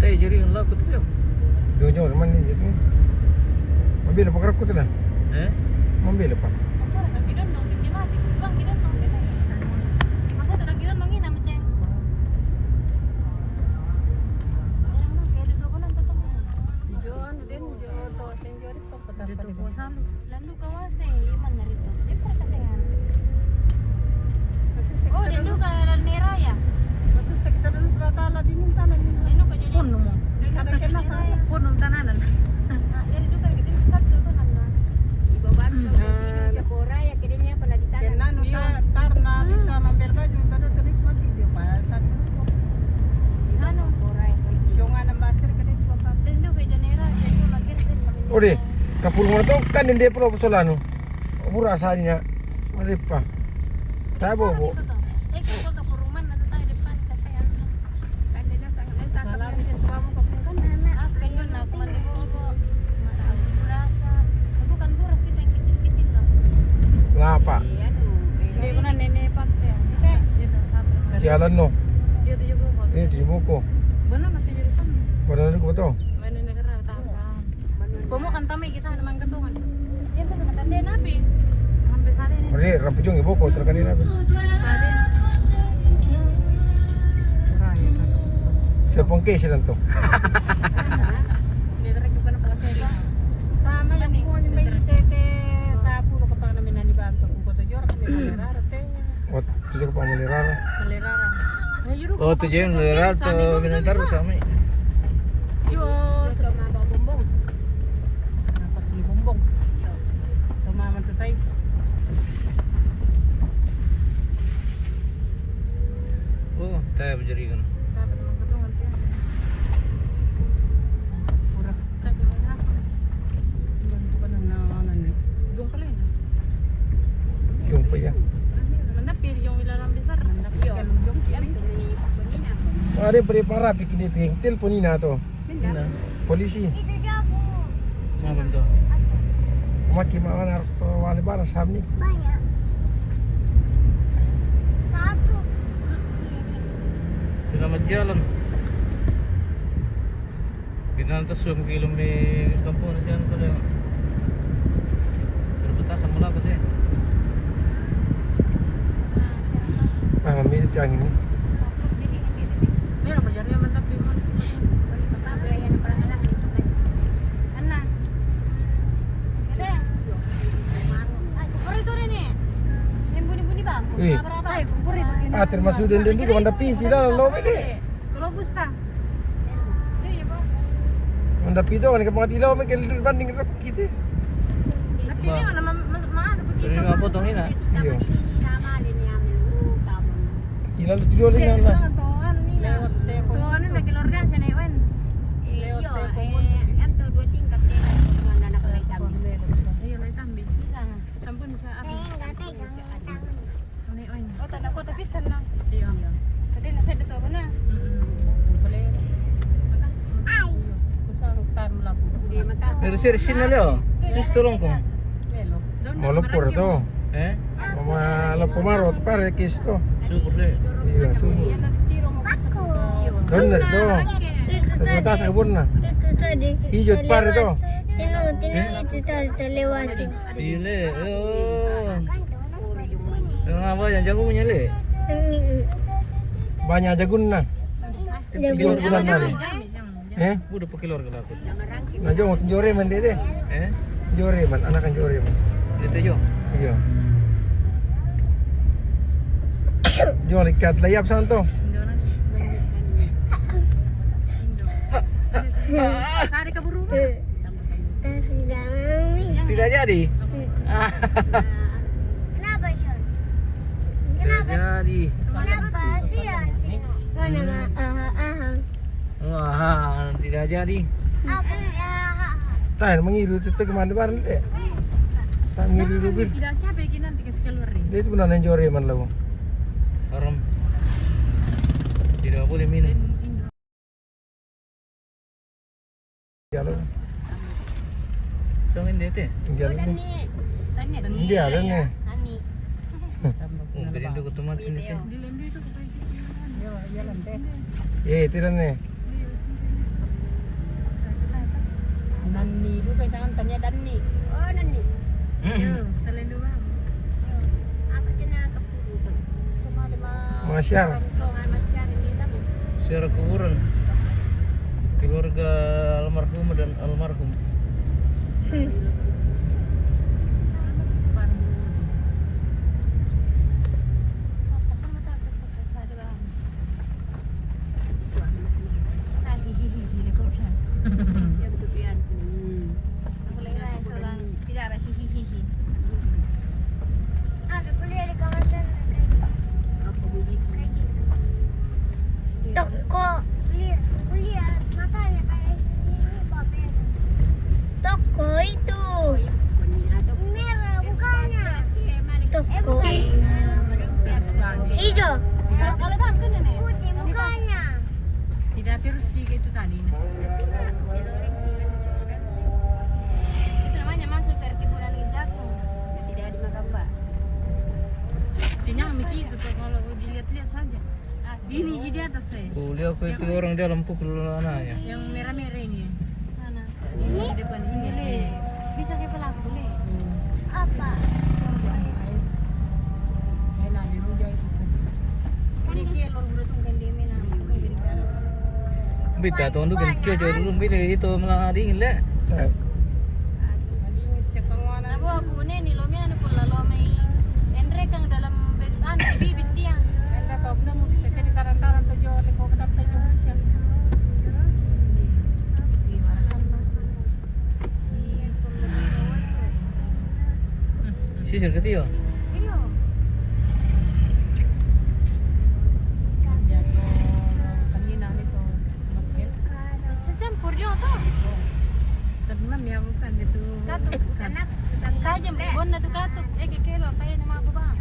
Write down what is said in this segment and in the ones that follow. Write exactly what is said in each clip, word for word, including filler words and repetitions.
Te jari laku tu jauh. Dua jauh mana ni jadi? Mobil apa kerakut tu lah? Eh? Mobil apa? Apa nak kita dong, kita mati, bang, kita dong, kita ni. Aku tu dah kira dong ni nama ceng. Orang dong, kayak ada tu apa nang tetap. John, dia John tu, Saint John. Landu ka wase, iman na rito. Di pa kasi nga. Oh, landu ka la nera ya. Maksudnya kita dulu sebatala dingin tanah ini. Landu ka jadi. Pun mo. Kada kena sa pun mo tananan. Ah, ya, landu ka kita satu tu nana. Iba bantu. Nah, sa pura ya, kira niya pala di tanah. Kena no ta-, tarna bisa mambel baju, kada tadi cuma video pa satu. Anu. Siungan ang basir, kada di pa. Landu ka janera, landu lagi. Ode, kapuru mana tu kan dia perlu persoalan tu. Pura asalnya. Mari pa. Tak apa, Bu. Eh, kapuru mana tu tadi depan, siapa yang Salam ya, suami kau kan. Ah, bukan dulu, aku mandi dulu, Bu. Mata aku berasa. Bukan beras itu yang kecil-kecil lah. Lapa? Iya, aduh. Dia pernah nenek pakai. Jalan no. Dia tujuh puluh. Ini di buku. Benar masih jadi kan? Benar ni kau tahu. Mana negara tahu. Komo kan tama kita ada mangkatongan. Yan to, nakande napi. Sampai sali ni. Ori, rampujung ibu ko terkande napi. Sali. Saya pengke silang tu. Ini terakhir bukan apa saya. Sama yang punya bayi tete sapu lo kepala namin nani bantu. Kuko to jor kami kamera rete. Oh, tujuh ke Pamalirara. Malirara. Oh, tujuh yang Malirara tu Bintaro sama. Yo, sama Bombong. Apa suli Bombong? Sama mantu saya. Oh, tayo bajari kan. Dapat teman ketungan dia. Pura. Tapi mana? Bukan tukang nang nang ni. Jong kali ni. Jong pa ya. Mana pir jong ilalang besar. Mana pir jong kiri. Ada prepara pikir dia tu. Telepon Ina tu. Polisi. Mana tu? Maki mana so wale bara samni. Banyak. Satu. Selamat jalan. Kita nanti suam kilo me kampung na siyan pala. Pero buta sa mula ko, te. Ah, minit yang ini. Meron pa dyan yung mantap yung mga. Anna. Ate. Ay, kumpara ito rin eh. May buni-buni ba? Eh. Ay, kumpara ba? Ah, termasuk din din doon, kung pinti na, lalo, pwede. Kalau gusta. Iya, ba? Ang dapito, ang kapangatilaw, may kalibanding rap kita. Dapito, ma-, ma-, ma-, ano, pag-, pero nga po, tong ina. Iyo. Kilala ti Jolly na na. Lewat sepo. To, ano, nagilorgan siya na yun. Lewat sepo mo. Ang to, dua tingkat, eh, ano, na nakalay kami. Ayun, ay tambi. Sampun siya, ah. Ano yun? O, tanda ko, tapisan na. Iyo. Tadi na sa dito ko na. Mm-mm. Pala yun. Mataas. Ay. Iyo. Gusto ang tan mo lang. Hindi, mataas. Pero sir, sin na leo. Sis, tulong ko. Melo. Malapor to. Eh? Malapor maro, pare, kisto. Super le. Iya, super. Yan ang tiro mo gusto ko. Doon na to. Mataas ang buwan na. Ito, ito, di-, Ijot, pare, to. Tino, tino, ito, ito, ito, lewat. Pile, oh. Ano nga ba yan? Jago mo niya, le? Banyak jagun na. Jagun. Jagun na. Eh? Udah pakai luar kena aku. Na jo, Joreman dede. Eh? Joreman, anak kan Joreman. Dito jo. Iyo. Jo, likat layap santo. Sari ka buru ba? Tidak jadi. Kenapa, Sean? Tidak jadi. Kenapa, Sean? Mana, Ma? Aha, aha. Wah, tidak jadi. Apa? Aha, aha. Tahan, mangiru tu, tu kemana barang dia? Tak mangiru tu, Bin. Tidak capek, kita nanti kasih keluar ni. Dia tu pernah nanjore man lagu. Haram. Tidak boleh minum. Jalan. Saan hindi ito eh? Hindi alam eh. Hindi alam eh. Kung pilindo ko tumat hindi ito eh. Eh, ito lang eh. Nanni duka isang tanya Danni. Oh, Nanni. Hmm. Yo, kalian dua. Apa kena kepuru tu? Cuma lima. Masyar. Cuma masyar ini kan. Ziarah kuburan keluarga almarhum dan almarhum. Hmm. Toko. Toko itu. Merah mukanya. Toko. Hijau. Putih mukanya. Tidak terus tiga itu tadi. Itu namanya masuk perkebunan jagung. Tidak ada makan, Mbak. Kenyang begitu tuh kalau dilihat-lihat saja. Asli. Ini di atas, eh. Oh, lihat kau itu orang dalam pukul anaknya. Yang merah-merah ini. Mana? Ini depan ini. Ini. Bisa ke pelaku, Le. Apa? Ini kelor udah tuh kan dia main apa, kan jadi kan. Bita tuh dulu kan cucu dulu bini itu malah dingin, Le. Aduh, dingin sekali. Aku, aku ini nih, lo mi anu pula, lo mi enrekang dalam be-, anu, bibit dia. Anda tahu benar mau bisa sedih tarang-tarang tuh, Jo, leko betak tuh, Jo, siap. Sisir ketiga. Iya. Secampur juga tuh. Tapi mam ya bukan itu. Katuk. Bukan. Tajam, bonna tuh katuk. Eh, kekelo, kayaknya mah aku, Bang.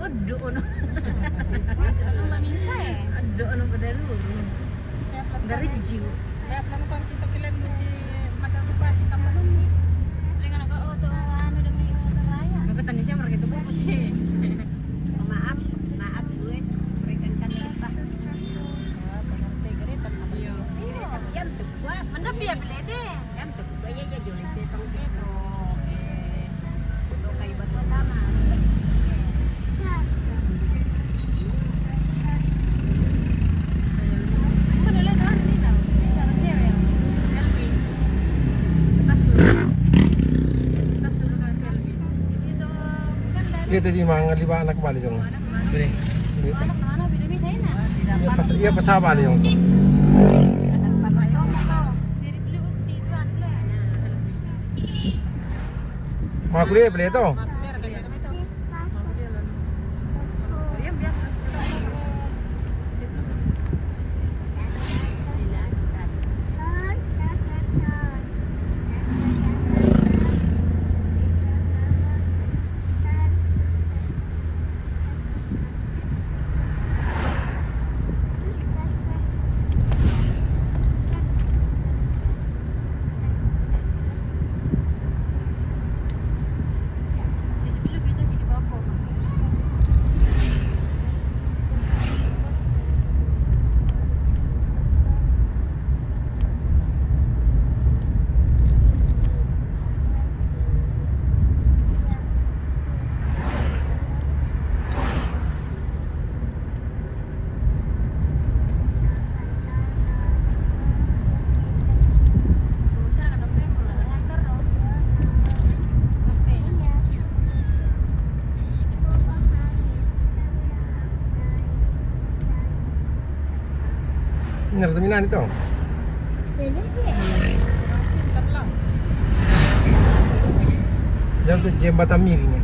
Uddo, ono. Anu, nggak bisa ya? Uddo, ono, pada dulu. Dari jiwa. Kayak pelan-pelan kita kalian di mata rupa kita menunggu. Paling anak, oh, tuh, anu, demi orang raya. Mau ketemu siapa gitu, Bu? Maaf, maaf, gue. Berikan kan lupa. Iya. Iya, betul. Wah, mendap ya, beli deh. Dia tadi mangan lima anak balik dong. Iya. Iya, pas, iya, pas apa nih, Om? Mau kuliah beli itu? Benar, terminal itu. Jadi sih. Jatuh jembatan miring ya.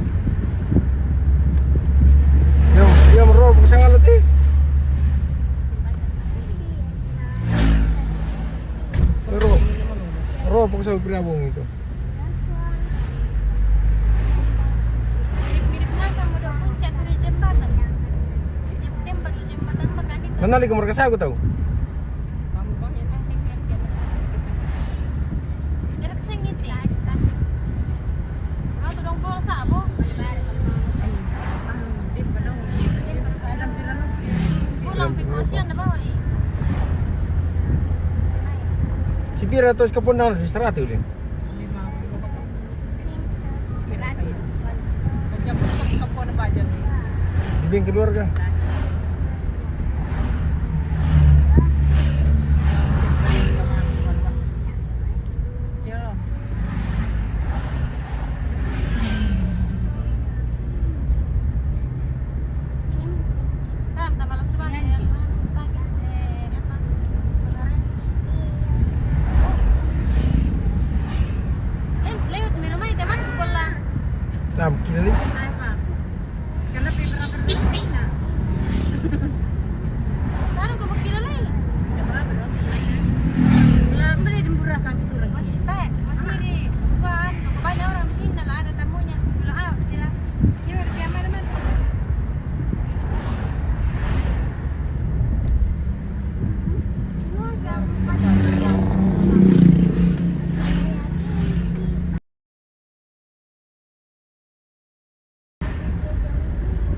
Yang, yang roh, bukan salah ti. Roh, roh, bukan salah, berabung itu. Mirip-mirip ngapa model puncak tuh di jembatan. Tiap tempat tuh jembatan, bahkan itu. Nali ko marka sa ko tau. Kulang pito siya na ba, eh? Si pira to sa kapon na, sarati uli. Macam kapon na ba dyan? Ibing keluarga. Lewat minum aja temanku pula. Tam, kira ni. Kenapa berapa? Anu, kamu kira lagi? Lah, beli di murah sampai turun. Masih, teh, masih di bukan. Banyak orang di sini, lah ada tamunya. Pulang, ah, kira. Kira dia mana, mana?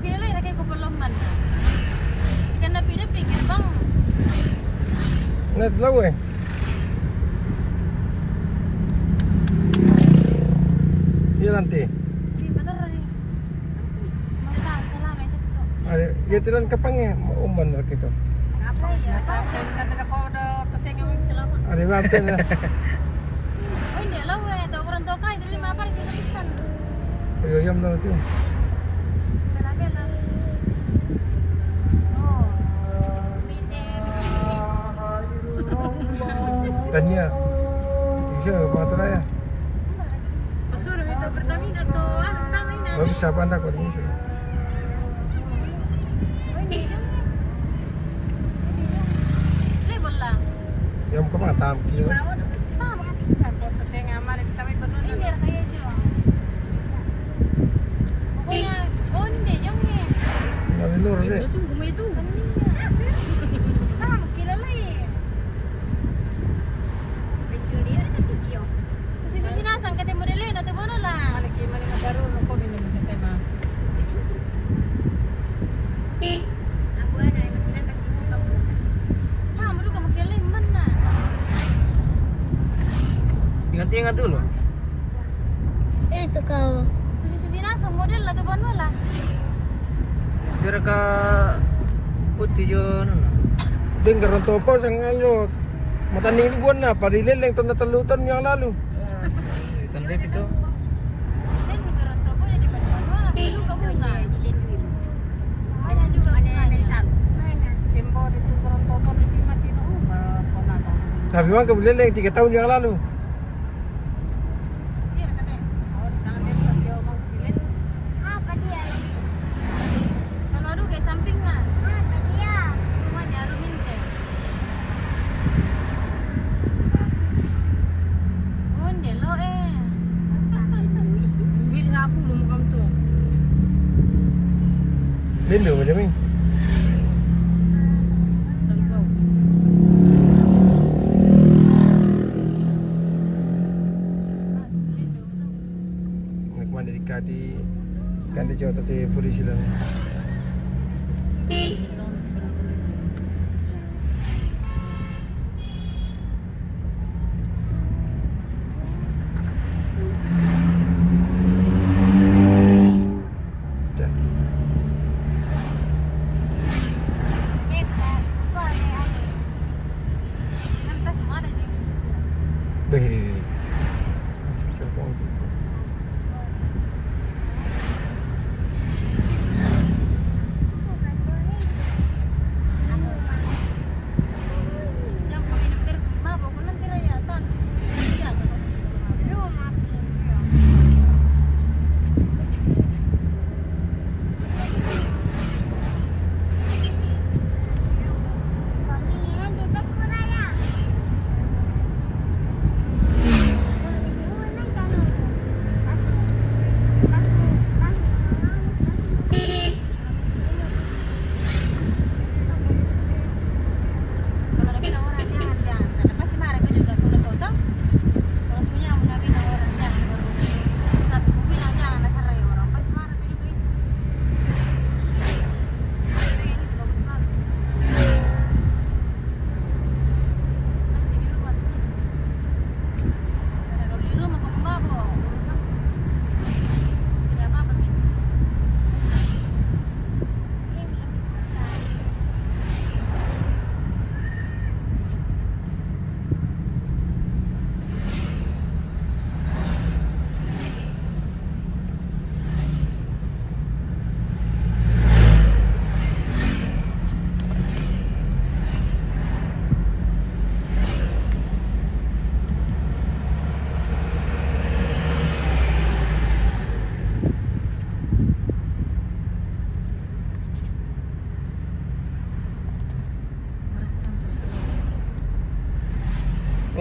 Kira lagi rakai ko paloman. Ikan napi-napi, kira bang. Net lawe. Iya nanti. Di motor ni. Mata salah, may sakto. Ay, ya tilan kapang eh, mauman na kito. Apa ya? Apa? Kata na ko do to sa inyo, salamat. Ari ba, ten na. Oh, hindi, alaw eh. Ito, kurang to kayo. Dili mapal, kita bisan. Ayo, yam na ito. Bela-bela. Oh. Tanya. Bisa, apa tu ya? Pasuro ito, Pertamina to. Ah, Pertamina. Bagus siapa anda kau ini? Oh, hindi. Hindi. Label lang. Yang bukan apa, tam, kilo. Tam, tapos kasi nga, mali kami ko nun. Hindi, kaya dyan. Ako niya, oh, hindi, yung eh. Nalilor, hindi. Ito, gumay ito. Kanina. Tam, kilala eh. Medyo hindi, ano ka, tibyo? Kasi susinasang ka, di mo rin, ito mo na lang. Malaki, mali na baro, no, ko, minum na sa mga. Ako, ano, eh, magkinatag dito ka po. Ah, muro ka, magkilala, man na. Ingat-ingat dulu. Ito ka, oh. Susi-susi na sa model na to ba, wala? Pero ka puti yun, ano? Din, karon to po, sang alot. Matanding liguan na, padilil lang to natalutan niya lalo. Tanda ito. Din, karon to po, hindi pa naman, wala. Pero kabunga. Wala juga, ano, ano, ano. Tempo dito, karon to po, hindi matino, oh, ma-, po nasa. Sabi mo, kabilin lang, tiga taon niya lalo. Kalau aduh, guys, samping na. Rumah ni Arumin, cek. Oh, hindi, lo, eh. Bil nga po, lumukam to. Lindo mo, Jami. Saan ko? Nagmana di kati, kati jota ti polisi lang. Dahil. Cellphone.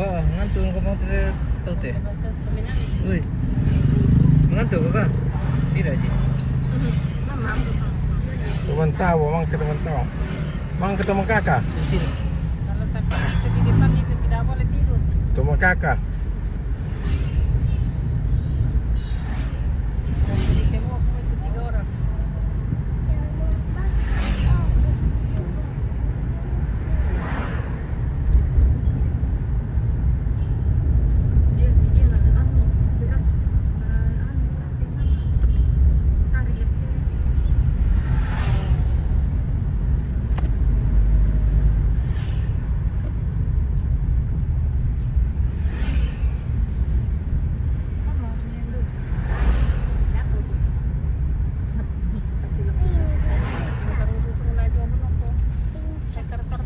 Oh, ngantuk ka bang tu tau te. Ui. Ngantuk ka? Tidak ji. Teman tahu, mang ke teman tahu. Mang ke teman kakak. Sini. Kalau sampai itu di depan itu tidak boleh tidur. Teman kakak. Semua itu tiga orang.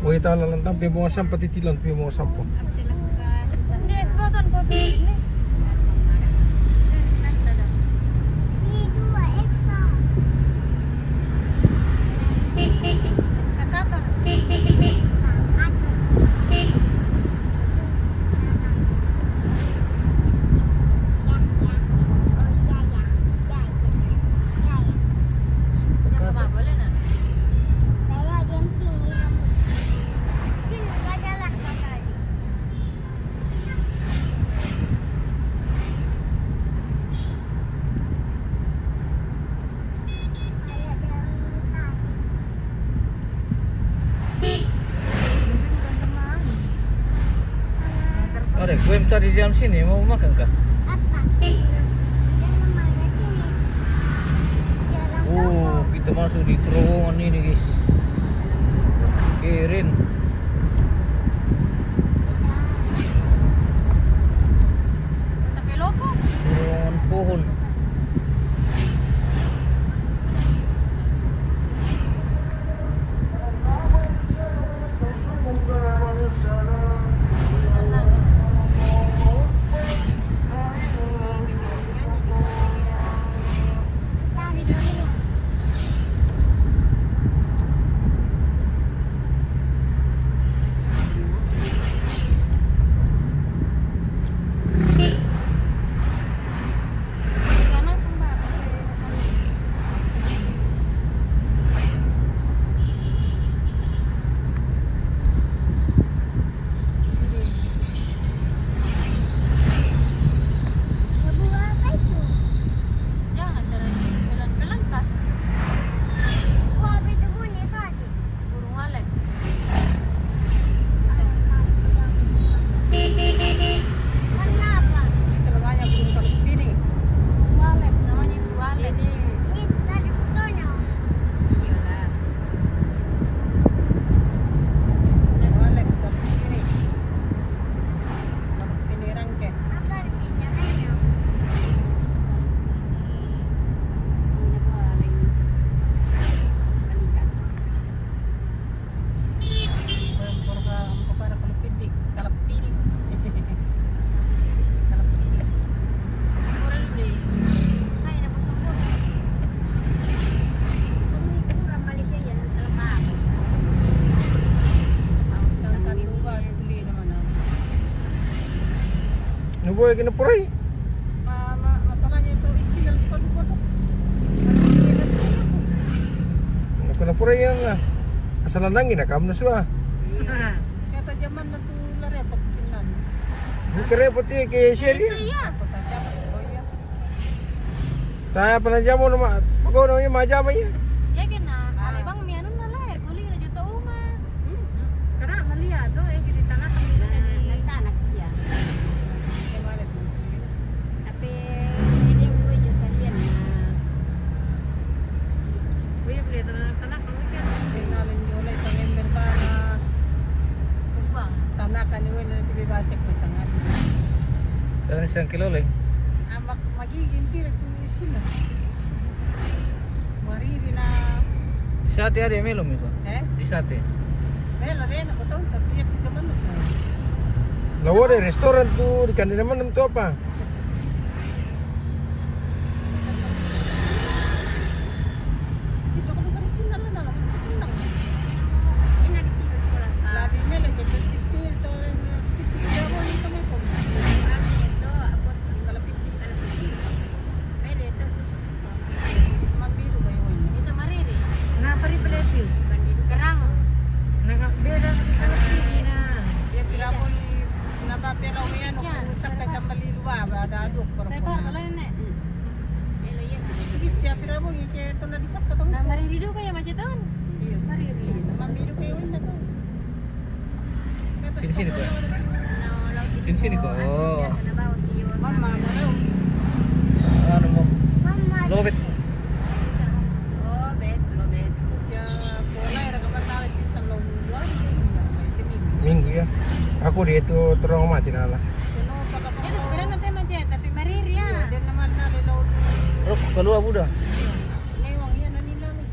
Woi, tala lantang pe bunga sampah, titilan pe bunga sampah. Ada kue tadi di dalam sini, mau makan kah? Apa? Dalam mana sini? Dalam toko. Oh, kita masuk di terowongan ini, guys. Keren. Tapi loko. Terowongan pohon. Jangan terlalu pelan-pelan, pas. Burung walet. Ini namanya burung kalau begini. Walet, namanya itu walet. Ini. Iyalah. Walet kalau begini. Kalau begini rangke. Nubu kena purai. Ma-, ma-, masalahnya itu isi yang sepuluh kodok. Kena purai yang lah. Asal nangin, nakam na sua. Iya. Kata zaman na tu lah repot kinan. Bukan repot ya, ke seri. Iya. Repot aja, oh iya. Taya pala jamo na ma, pagaw na ma jamo iya. Ya kena, ale bang mianun na lai, kuli na juta uma. Karena malia do, eh, jadi tanah kami na di. Nagtanak iya. Kaya malit mo. Tapi, hindi mo yung kalian na. Kuya, beli tanah, tanah kami kan. Tinggalin yung ulay sa member ba na. Kumbang. Tanakan yung ulay na pibibasik ko sa nga. Dalam isang kilo lang. Amak, magiging tira. Sino? Mariri na. Di sate ada yang melo, miso? Eh? Di sate. Melo, rena, kotong, tapi ya, bisa manok na. Lawa de restaurant tu, di kantin naman tu apa? Sino ko ba rin sinala na, labi melo, kaya pagkitil, to, yung speaking, Kerang. Nah, beda sama sini, nah. Dia kira pun napa pela umian, sampai sambal di luar, ada aduk. Pepa, kalau nenek. Sedikit dia kira pun, kayak tuh, nah, disap ketemu. Nah, mari ridu kayak macet, kan? Iya, mari ridu. Mami ridu kayak wina tuh. Sini, sini, Ko. Sini, sini, Ko. Oh. Mama, mau. Anu, mau. Lobet. Lobet, lobet. Terus ya, pola ya, rekaman tali, pisang, lo, lo, lo. Minggu ya. Aku dia itu terang mati nala. Itu sebenarnya nanti macet, tapi mariri ya. Rok keluar, Buda. Ini uangnya, nani, nani.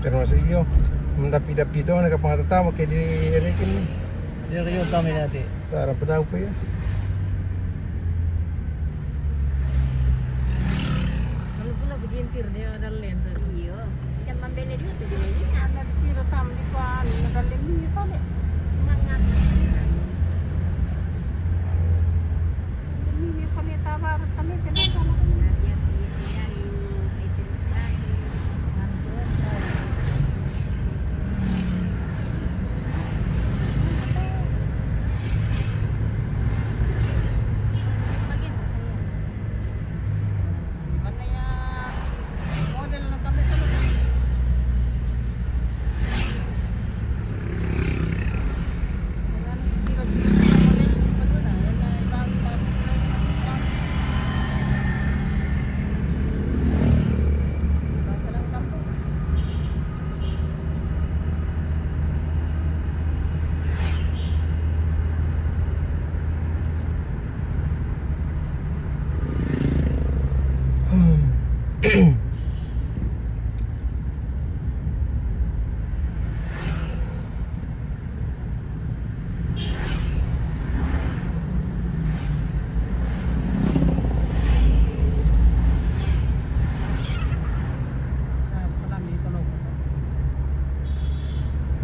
Termasuk iyo, mendapi-dapi tu, nak kapang tetap, okey, di Erikin ni. Dia riu kami nanti. Tak ada pedau apa ya. Kalau pula begintir dia ada lem tadi. Iyo. Dan membela juga tu dia ni. Ada kira tam di pan, ada lem ni pale. Mangat. Lem ni pale tabar, pale kena sama.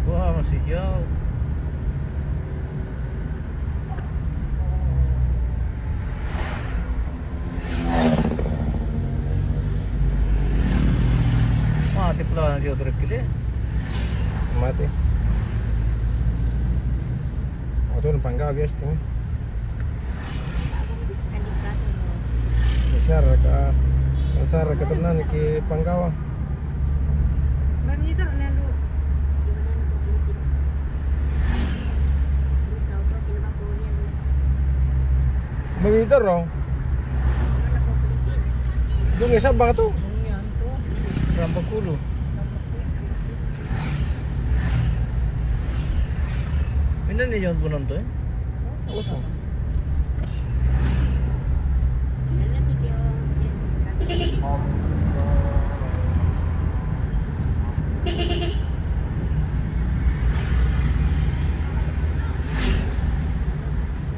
Wah, masih jauh. Mati pula nanti otor kile. Mati. Otor pangga bias tu. Besar ka, besar ka tenan ki panggawa. Mami terong. Dung isap bang tu. Rampa kulu. Ini ni yang bulan tu, eh? Kosong.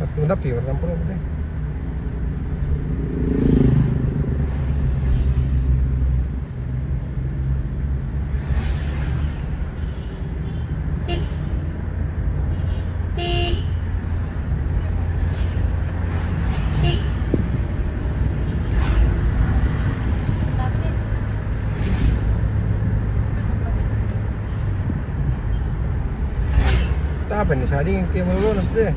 Tapi, tapi, orang pun ada. Tapen ni sading ke melulu nasi.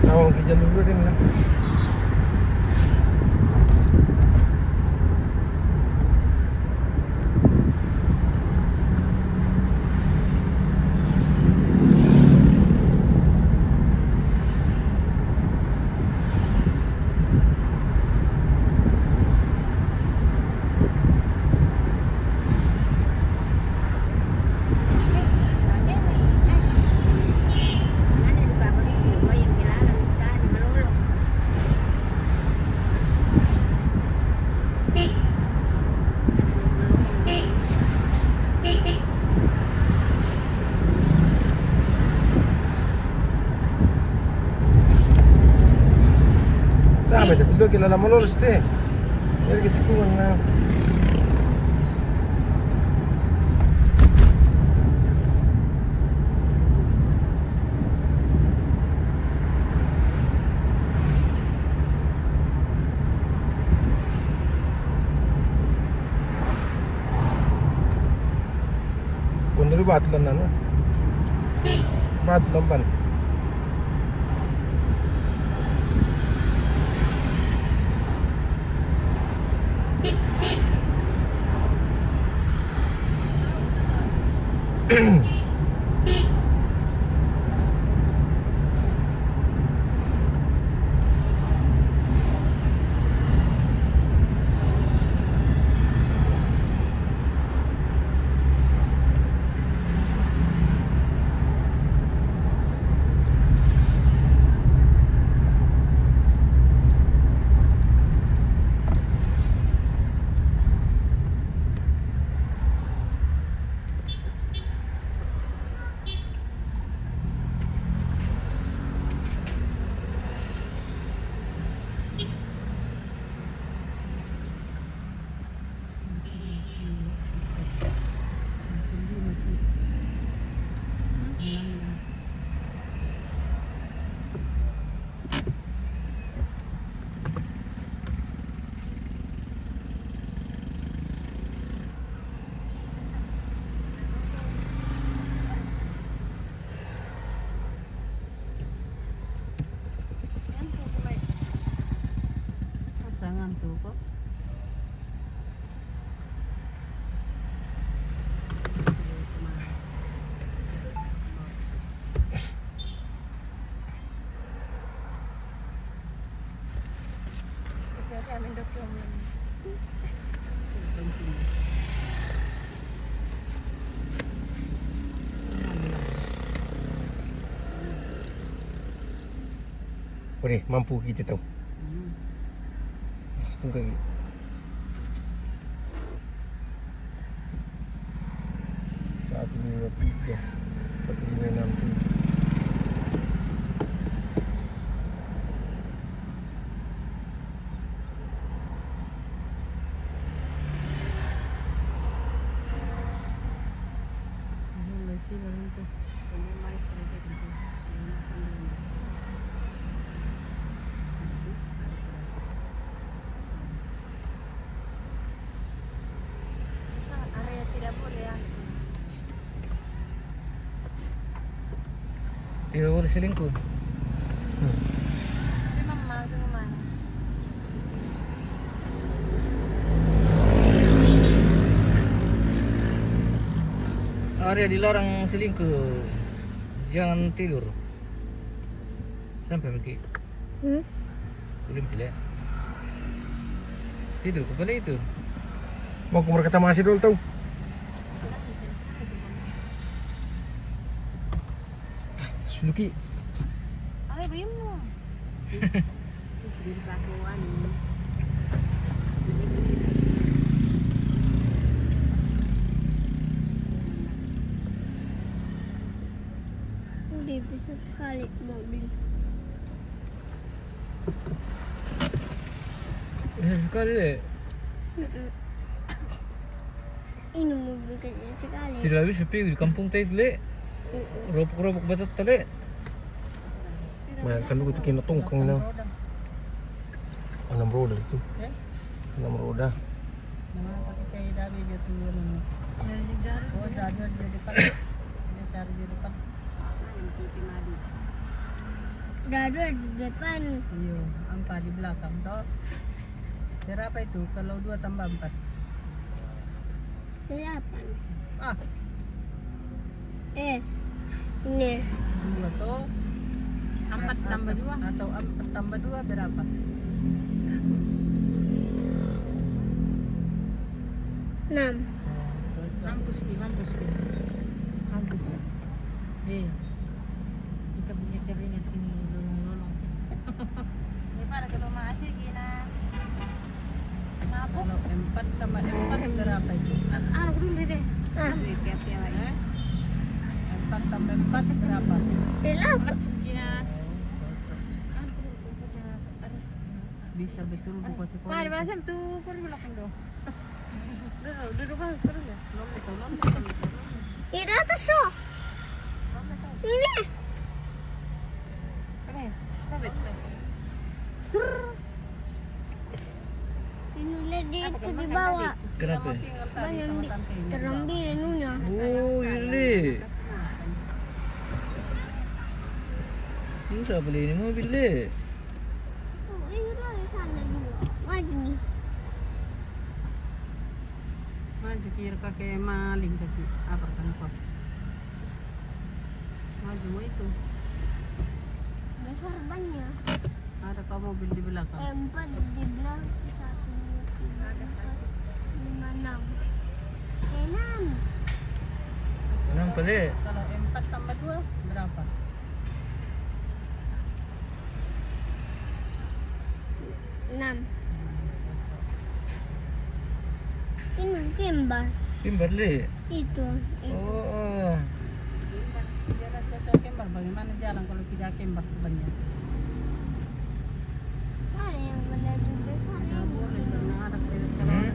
Awang ki jalur dia ni lah. Apa itu? Dulu kita lama lolos deh. Biar kita kurang, nah. Pun dari batu kan, nah. Batu lampan. Pasangan tuh kok. Boleh, mampu kita tahu. Hmm. Setengah. Satu, dua, tiga, empat, lima, enam, tujuh. Area tidak boleh ya. Tidak boleh selingkuh. Hmm. Memang mau, memang. Area dilarang selingkuh. Jangan tidur. Sampai mungkin. Hmm? Ulin pila. Tidur kepala itu. Mau ke mereka masih dulu tahu. Suzuki. Ayo, bayam mo. Suzuki bakuan. Udah bisa sekali mobil. Eh, sekali deh. Mm-mm. Ini mobil kecil sekali. Tidak habis sepi di kampung tadi, Le. Mm-mm. Ropok-ropok batat tadi. Bayangkan dulu tuh kena tongkang ini. Enam roda itu. Eh? Enam roda. Nah, pakai saya dari dia tuh. Oh, dari dia depan. Dia cari dia depan. Dua-dua di depan. Iya, empat di belakang, toh. Berapa itu kalau dua tambah empat? Delapan. Ah. Eh, ini. Dua, toh. Empat tambah dua. Atau empat tambah dua berapa? Enam. Mampus ki, mampus ki. Mampus. Eh, kita punya keringat ini lolong-lolong. Ini pada ke rumah asik, Gina. Mabuk. Kalau empat tambah empat berapa itu? Ah, aku dulu deh. Ah. Duit tiap-tiap lagi. Eh? Empat tambah empat berapa? Delapan. Gina. Anu, aku dulu, aku dulu. Ada. Bisa betul buka sekolah. Mari, itu. Masam tu, pergi belakang tu. Duduk, duduk, Bang, pergi. Lompat, lompat, lompat, lompat. Ida tu so. Lompat, lompat. Ini. Lompat, lompat. Ini lihat dia itu di bawah. Kenapa? Banyak bi-, terang bi anunya. Oh, ini. Ini siapa beli ini mobil, Le? Oh, ini lagi sana dua. Maju nih. Maju kira kakek maling kaki. Apa kan kok? Maju mau itu. Besar banyak. Ada kau mobil di belakang. Empat di belakang, satu, tiga, empat, lima, enam. Enam. Enam kali. Kalau empat tambah dua berapa? Enam. Ini kembar. Kembar, Le? Itu, itu. Oh, oh. Kembar. Dia nak cocok kembar. Bagaimana jalan kalau tidak kembar banyak? Mana yang lebih besar ini? Tidak boleh, karena ada kembar. Hmm?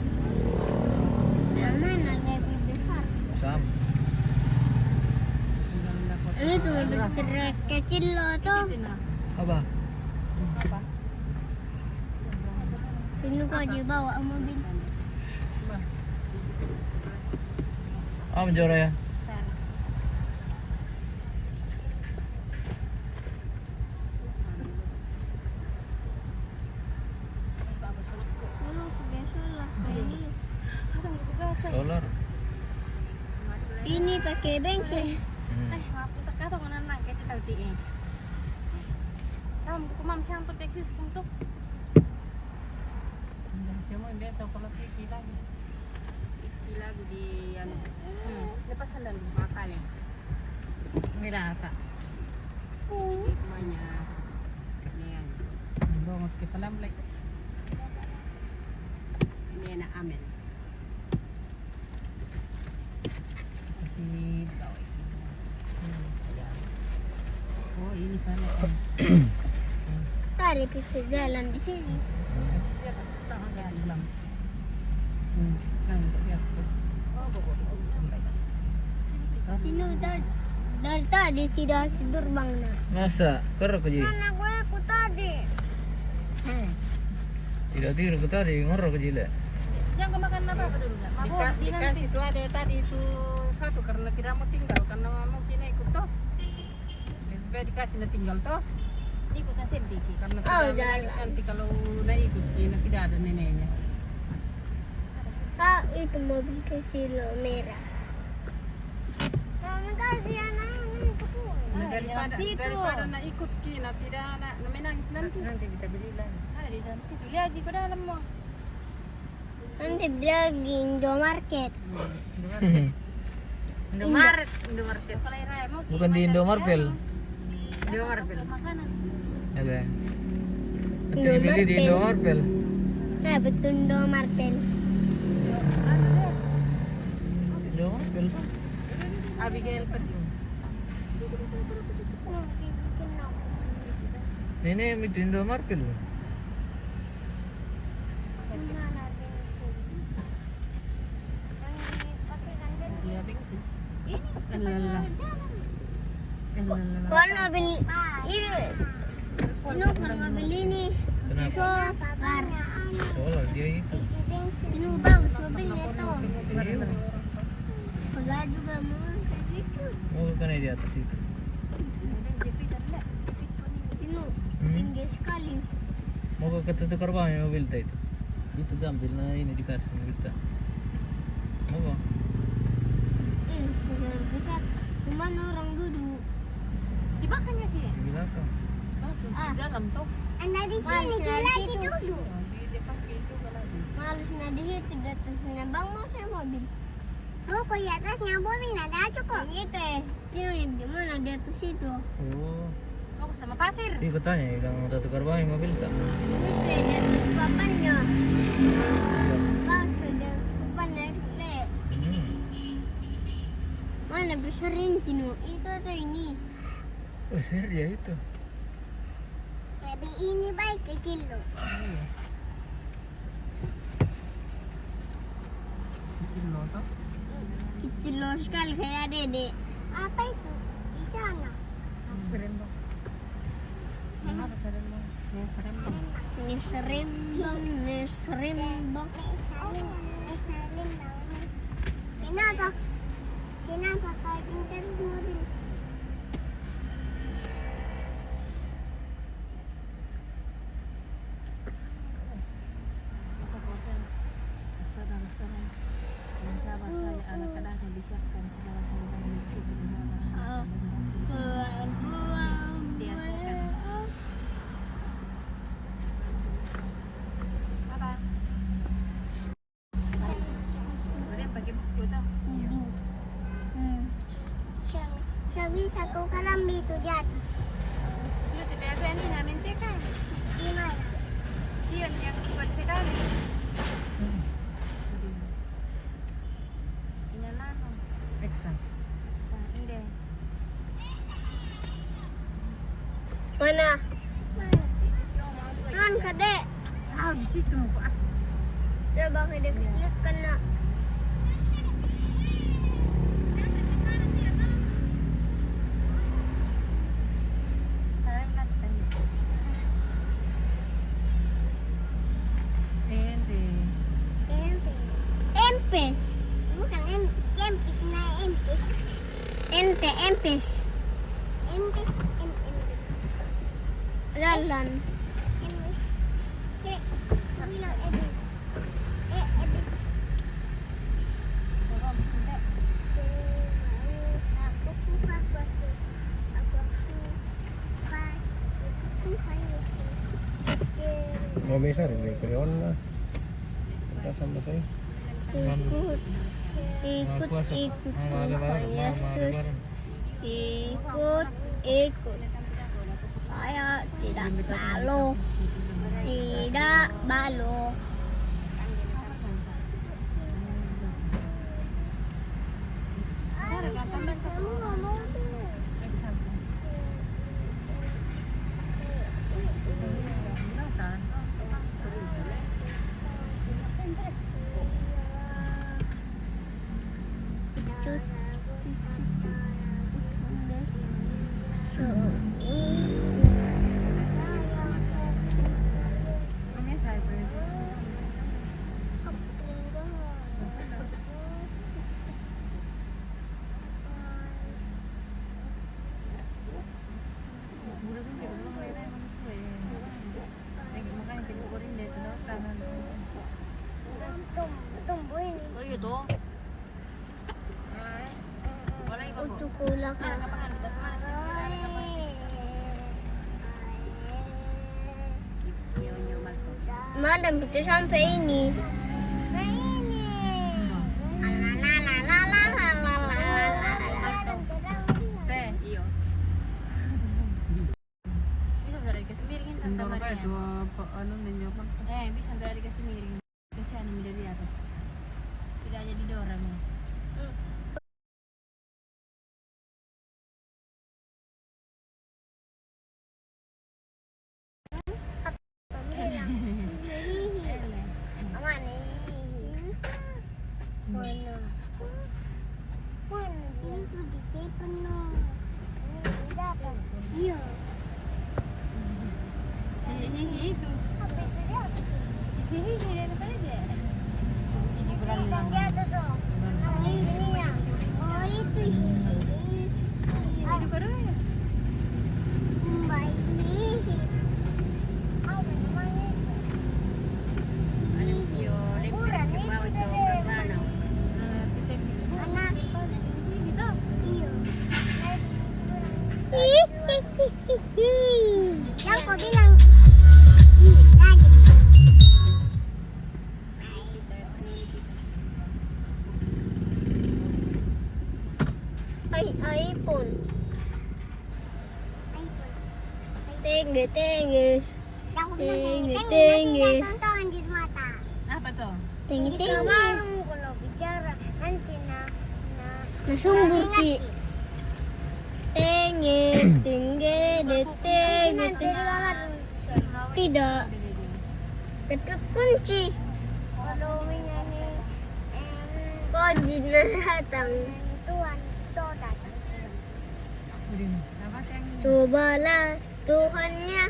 Yang mana lebih besar? Sam. Itu lebih kecil loh tuh. Apa? Apa? Sini kok dibawa mobil. Ah, menjora ya. Dulu biasa lah ini. Solar. Ini pakai bensin. Hmm. Eh, maaf, pusat kata kau nang kecil tadi, eh. Kamu kumam siang tuh, pakai sepuluh tuh. Udah, semua biasa kalau kiki lagi. Kiki lagi di, anu. Hmm, lepas sandal. Makanya. Merasa. Semuanya. Ini, anu. Banget kita lamlek. Ini anak Amel. Kasih bawah. Oh, ini pala, eh. Tadi bisa jalan di sini. Kasih dia, kasih tangan dalam. Hmm, kan, dia. Oh, bawa, bawa, bawa. Ini dari, dari tadi tidak tidur, Bang, nah. Masa? Kerja kerja. Mana gue, aku tadi. Hmm. Tidak tidur ke tadi, ngorok ke jile. Jangan makan apa-apa dulu, Kak. Mabuk, dika-, dikasih itu ada tadi itu satu, karena tidak mau tinggal, karena mau kina ikut toh. Lebih baik dikasih na tinggal toh. Ikut na sempi ki. Karena tidak menangis nanti kalau na ikut ki, na tidak ada neneknya. Kak, itu mobil kecil loh, merah. Kami kasih anak ini ke pulang. Nah, daripada, daripada na ikut ki, na tidak, na, na menangis nanti. Nanti kita beli lagi. Ada di dalam situ. Lihat ji ke dalam mau. Nanti beli lagi Indomarket. Hmm, Indomarket. Indomaret, Indomarket. Bukan di Indomarpel. Indomarpel. Makanan. Ada. Nanti beli di Indomarpel. Nah, betul Indomarpel. Indomarpel. Abigail pergi. Nenek itu Indomarpel. Dia bensin. Ini. Alah, alah. Alah, alah. Kalau beli, ini, ini kalau beli ini. Kenapa? Solar. Solar dia itu. Ini bagus mobilnya tuh. Iya. Pegal juga mau kayak gitu. Mau ke kanan di atas itu. Ini. Hmm. Tinggi sekali. Mau ke tukar bahan mobil tadi itu. Itu diambil, nah, ini dikasih mobil tak. Mau ke? Eh, benar besar. Cuman orang duduk. Di belakangnya, Ki? Di belakang. Masuk di dalam, toh. Anda di sini, di lagi dulu. Oh, di depan pintu lagi. Malas na di situ, di atasnya. Bang, mau saya mobil. Oh, kok di atasnya mobil, ada aja kok. Yang itu, eh. Itu yang di mana? Di atas itu. Oh. Oh, sama pasir. Iya, katanya, bilang ada tukar bahan mobil tak? Itu, eh, di atas papannya. Iya. Pas ke di atas papannya, eh. Hmm. Mana besar ini, Tino? Itu atau ini? Besar dia itu. Tapi ini baik kecil loh. Iya. Kecil loh, toh? Kecil loh sekali kayak dedek. Apa itu? Di sana. Serembang. Kenapa serembang? Ya, serembang. Ini serembang, ini serembang. Ini serembang. Ini serembang. Kenapa? Kenapa kau gentar mobil? Boleh pakai buku tu. Hmm. Siya, siya bisa ko kalam dito dyan. Lu, tapi aku yang ni namin teka. Di mana? Siyon yang kuat sekali. Inanahan. Eksa. Sa, hindi. Mana? Doon ka, di. Ah, di situ mo ko, ah. Coba ka, di, kasilit ka na. Hindi. Empis. Bukan em, kempis na empis. Ente, empis. Empis, em, empis. Lalan. Empis. Ke, kabilang empis. Eh, empis. Aku suka kuat. Aku suka. Aku suka itu. Mau bisa rin, may kuyon na. Kasama sa'yo. Ikut, ikut, ikut, ikut, Yesus. Ikut, ikut. Saya tidak malu. Tidak malu. Ucu kulak. Madam, itu sampai ini. Teh, iyo. Bisa sudah dikasih miringin, Tante Maria. Apa, anu, ninyo apa? Eh, bisa sudah dikasih miring. Kasihan yang dari atas. Tidak jadi dorong. Mana? Mana? Ini tuh di sini penuh. Iya. Hihihi itu. Apa itu dia? Hihihi, dia lupa aja. Ini kan dia tuh, tuh. Oh, ini ya. Oh, itu. Ini baru ya? Mbak, hihihi. Apa namanya itu? Murah nih, itu deh. Anak. Iya. Yang kau bilang, "Ih, kaget." Ay, iPhone. Tenge, tenge. Yang aku bilang tenge, tenge, tenge, tenge. Nanti dia tonton di mata. Apa tuh? Tenge, tenge. Kalau bicara, nanti na, na, nasumbur nanti ki. Tenge, tenge, de, tenge, tenge. Tidak. Tapi kunci. Kalau menyanyi, em, kunci datang. Tuhan, Tuhan datang. Cobalah Tuhannya.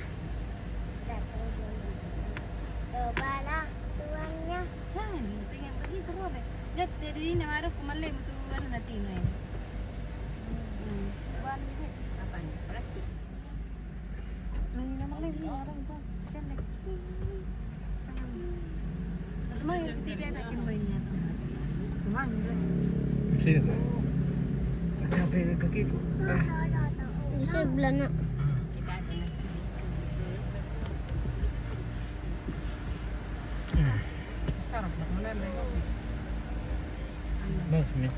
Cobalah Tuhannya. Jangan, pengen begitu, Robe. Lihat, dari ini, mari aku malam tu, anu, nanti, Noe. Hmm. Apaan? Plastik. Sini. Capek kakiku. Ah. Di sebelah, nak. Bagus, Mi.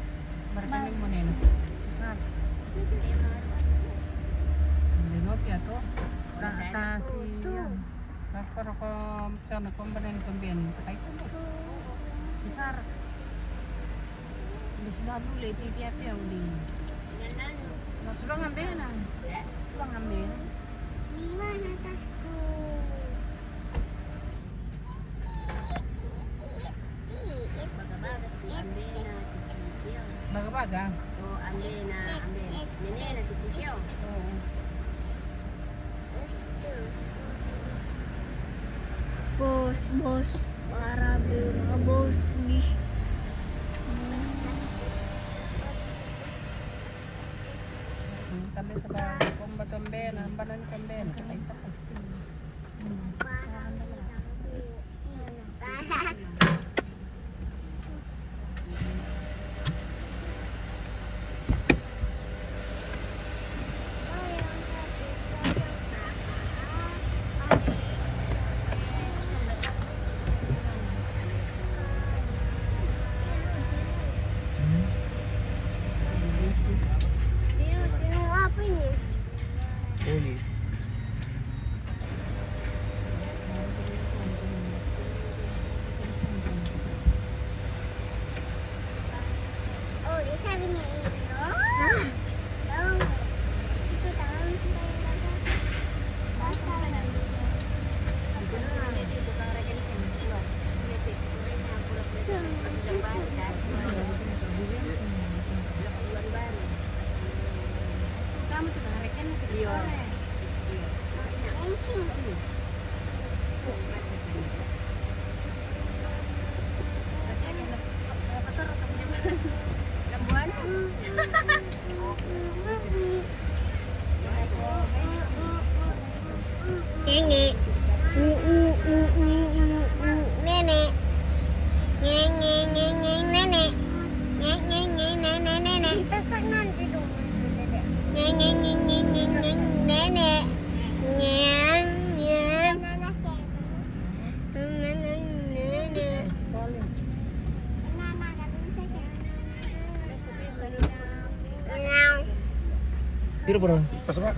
Marketing mo neno. Hindi mo piya to. Ta, ta, si, um, kakoro ko, sana, kumbenen, kumbenen. Patay ko na. Isar. Hindi sila bule, ti piya-piya, uli. Mas lang ang bena. Mas lang ang bena. Lima na tas ko. Baga-baga. O, ambe na, ambe. Nene na tititiyo. Oo. Boss, boss, para bira, boss, bis. Kami sa ba, kung ba tambe na, ang banan tambe na, ay, tapos. Uli. Ngenge. U, u, u, u, u, u, nene. Ngenge, ngenge, nene. Ngenge, ngenge, nene, nene. Ngenge, ngenge, ngenge, nene. Ngenge, ngenge. Piro, Bro? Pas, Pak.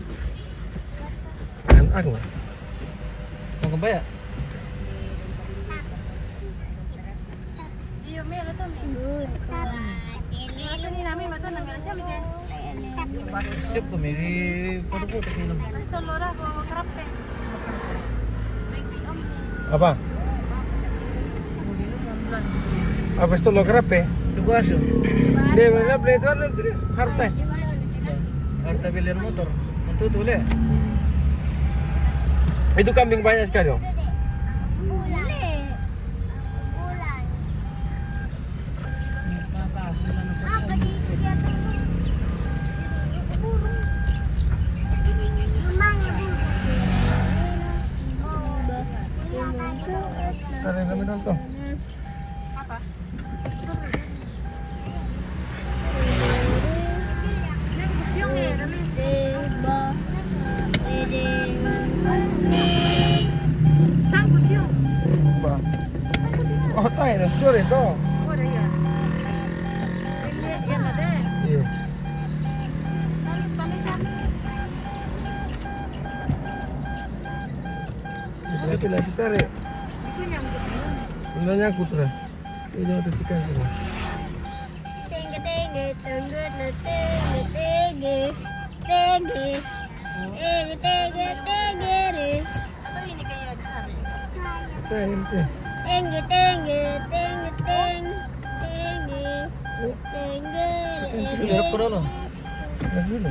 Kan aku. Mau kembali ya? Iyo, mi, lo to, mi. Good. Asa ni nami, bato na mi, asa mi, che. Siap ko, mi. Di, paano po, takinom? Gusto lo ra ko karape. Apa? Apa itu lo karape? Duku asu. Dia bilang play itu ada tu dia. Harta. Harta bilir motor. Itu tu le. Itu kambing banyak sekali, oh. Ada yang minum tuh. Apa? Ba. Oh, tayo na, sorry, so. Iya. Ito na, kita rin. Hindi niya kutra. Ini ada tiga gitu. Tengge, tengge, tengge, tengge, tengge. Tengge, tengge, tengge, re. Atau ini kayak Tinggi, tinggi, tinggi, ting, tinggi, tinggi, tinggi. Sudah kurang loh. Naglulo.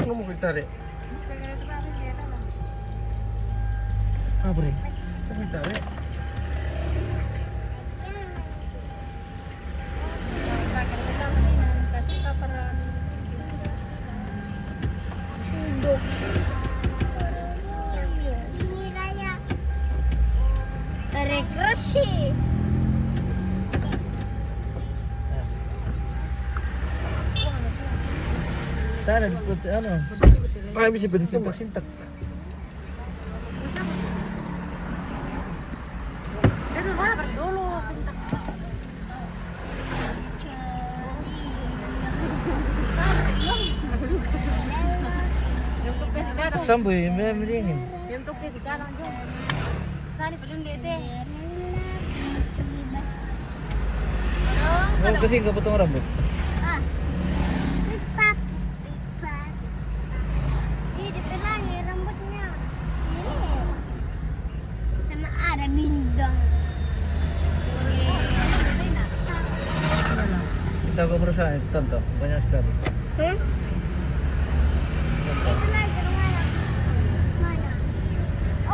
Ano mo kita, Re? Ah, pre. Ano kita, Re? Sundok. Tarik resi. Sana, ano? Tayo, bisa pwede sintak-sintak. Pero sa dulu, sintak. Samboy, may meeting. Yung tugkit ka lang dyan. Saan yung palim dito? Oh, kasi kapatong rambut. Ah. Pak. Pak. Hindi, di pala, yung rambut niya. Hindi. Sama ada bindang. Kita ko berusaha, tonto. Banyak sekali. Hmm?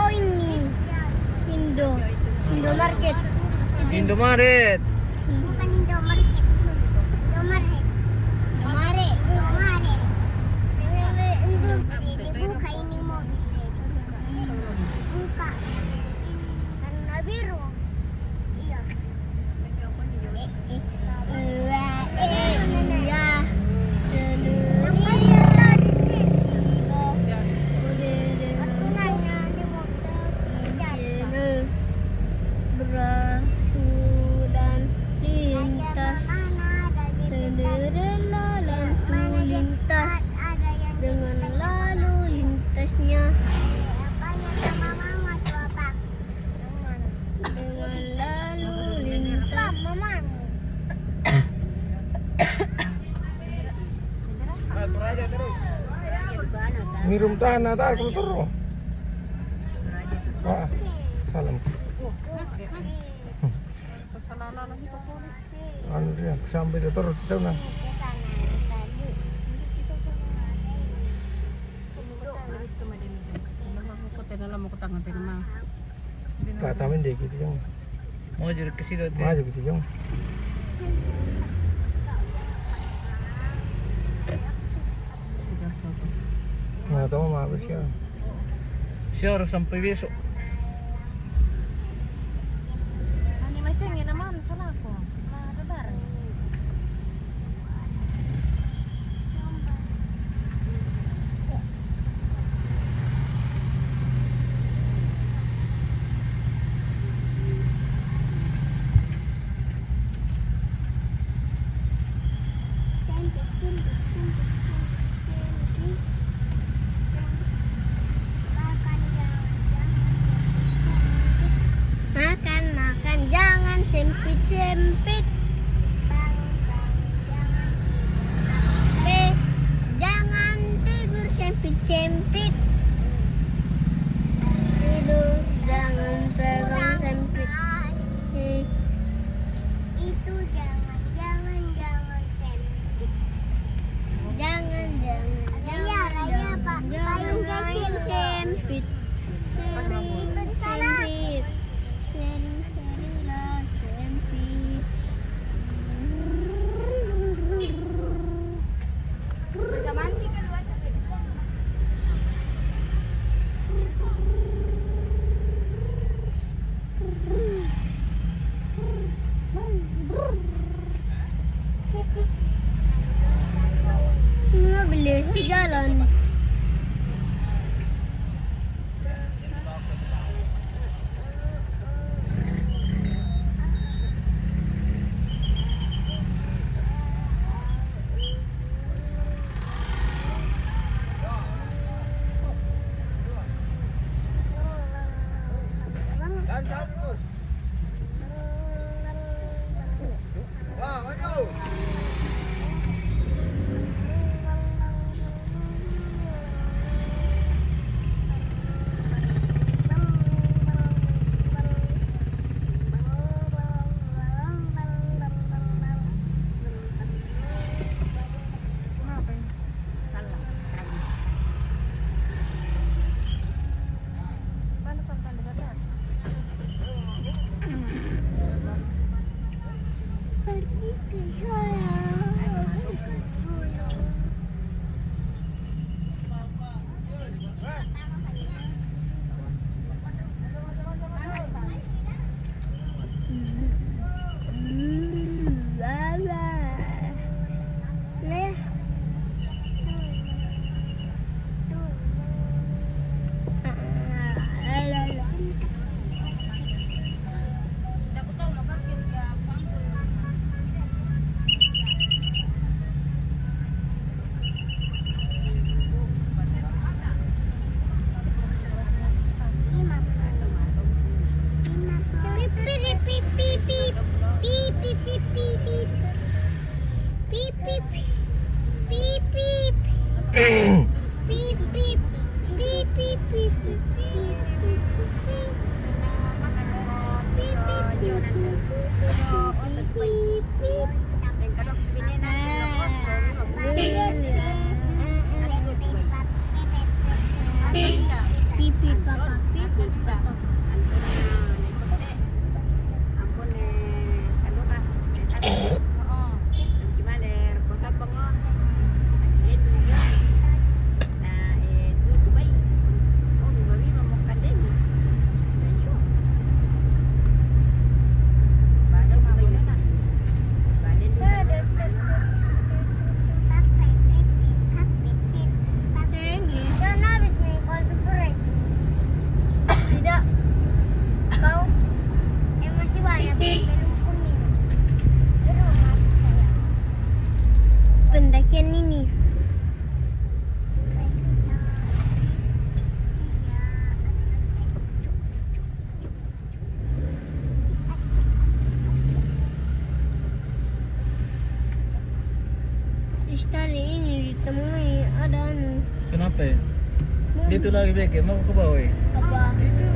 Oh, ini. Indo. Indomarket. Indomaret. Bukan Indomarket. Indomaret. Indomaret. Indomaret. Dibuka ini mobil. Buka. Karena biru. Iya. Eh, eh. Iya, eh, iya. Seluruh beraturan lintas. Seluruh lalu lintas dengan lalu lintasnya. Dengan lalu lintas. Mirum tanah, tar, kalau terus. Ah, salam. Anu dia, sampai dia terus, kita na. Tatamin deh gitu, Jong. Mau jadi ke sini, Mau jadi gitu, Jong. Nah, tahu mah, apa sih? Siya oras ang pawiso. Ani masing yun naman, sa lako. Mga babar. Makan, makan, jangan sempit-sempit. Bangun, bangun, jangan tidur. Pe, jangan tidur sempit-sempit. Tidur, jangan pegang sempit. Itu jangan, jangan, jangan sempit. Jangan, jangan, jangan, jangan, jangan sempit. Sempit, sempit. Seri, seri, seri, Pipi papa, pipi papa. Tidak. Kau? Eh, masih banyak. Belum kuminum. Di rumah saya. Pendakian ini. Istari ini ditemui ada anu. Kenapa ya? Dia tu lagi beke, mau ke bawah ya? Apa? Itu.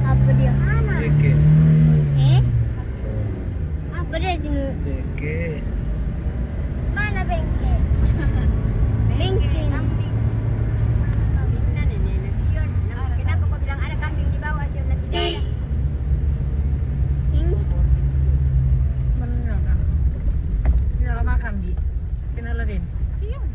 Apa dia? Mana? Beke. Eh? Apa dia tu? Beke. Mana bengke? Bengke. Kenapa kau bilang ada kambing di bawah, siapa tidak ada? Ini. Benar kan? Ini lama kambing. Kenal din. Siang.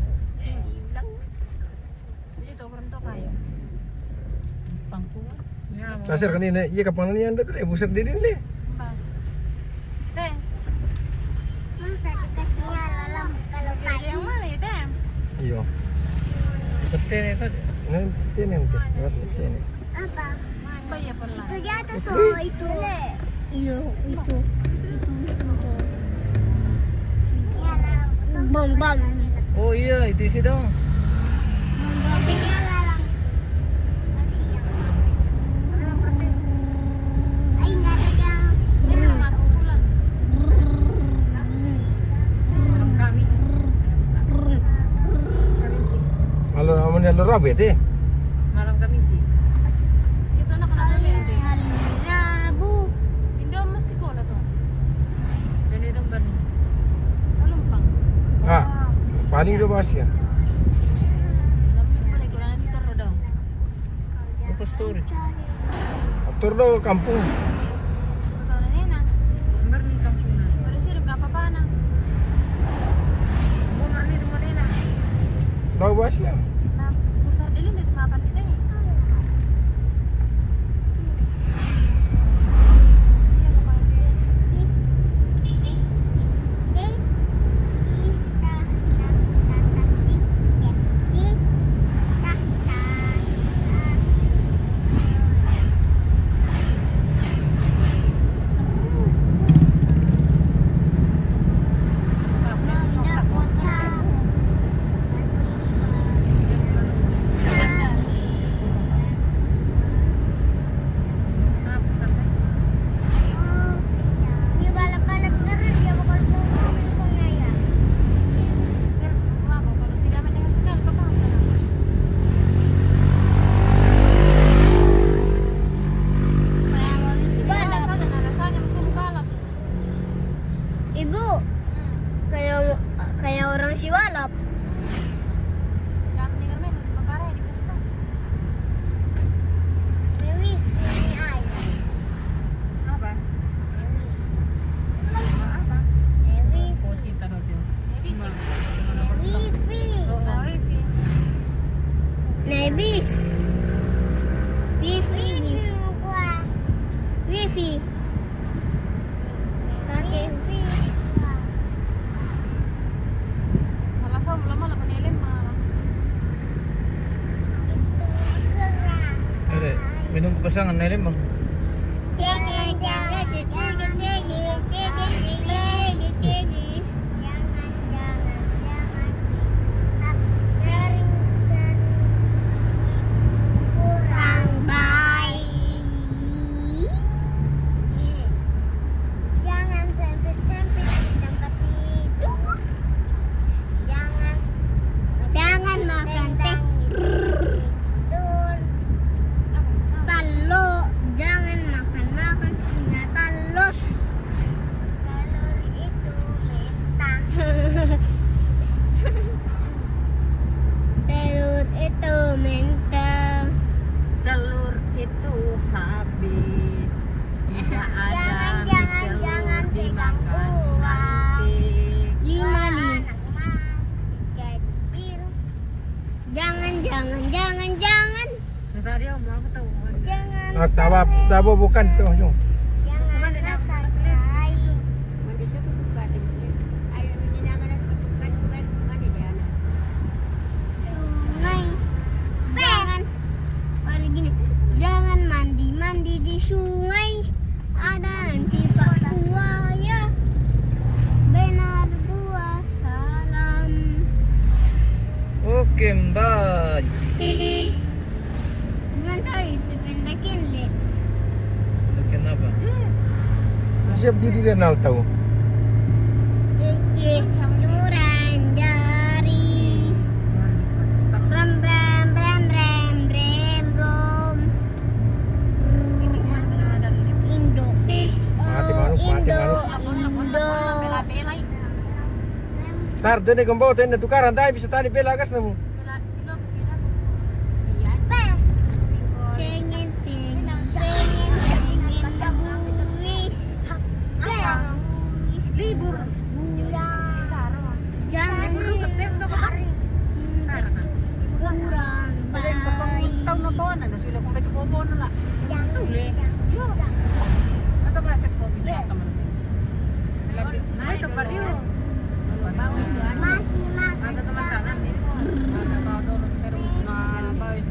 Sasir kan ini, iya kapan ini anda tuh, eh, buset diri nih. Masa dikasihnya lalam kalau pagi? Yang mana ya, Tem? Iya. Pete nih tadi. Ini pete nih, pete nih. Apa? Apa ya pernah? Itu jatuh so itu. Iya, itu. Itu, itu. Bang, bang. Oh iya, itu isi dong. Bang, bang. Ay, nggak ada yang. Malam Kamis. Malam, malam Rabu ya, Teh? Malam Kamis sih. Itu anak-anak Hari Rabu. Indo masih sekolah tuh. Dan itu baru. Penumpang. Ah, paling udah bahas ya. Tapi boleh kurang di taruh dong. Apa story? Atur do kampung. Baru ni kampung na. Baru sih ada apa-apa na. Bunga ni rumah ni na. Tahu bahas ya? Nah, pusat dili di mapan kita ni. Vivi. Pakai Vivi. Salah, so, lama-lama ni lem, ah. Itu kerang. Ada, minum pasangan ni lem, Bang. Jangan, jangan, jangan, jangan, jangan, jangan, jangan, jangan. Jangan, jangan, jangan. Sering-sering kurang baik. Jangan sempit-sempit di tempat tidur. Jangan, jangan makan teh. Tidur. Telur. Jangan makan-makan punya telur. Telur itu mentah. Telur itu mentah. Telur itu habis. Tidak ada. Jangan, jangan, jangan pegang uang. Lima, lima. Anak masih kecil. Jangan, jangan, jangan, jangan. Ntar dia mau aku tahu. Jangan. Ah, tawa, tawa bukan tu, tu. Jangan rasa syai. Sungai. Jangan. Pada gini. Jangan mandi-mandi di sungai. Ada nanti Pak Buaya. Benar Buaya salam. Oke, Mbak. Dengan tadi itu pendekin, Le. Pendekin apa? Siap di dia nal tahu. Iki curan jari. Bram, bram, bram, bram, bram, brom. Indo. Mati malu, mati malu. Indo. Tar, tu ni kembau, tu ni tukaran, tapi bisa tali bela gas nemu. Pengen, pengen, pengen, pengen, buis. Libur. Jangan. Kurang baik. Tahu na kawan, ada sudah kumpet bobo na lah. Jangan. Sudah. Yo. Atau bahasa kopi, teman. Lebih. Ay, ito pa rin. Masih makan. Ada teman kanan ni. Ada bawa dulu terus na bawa.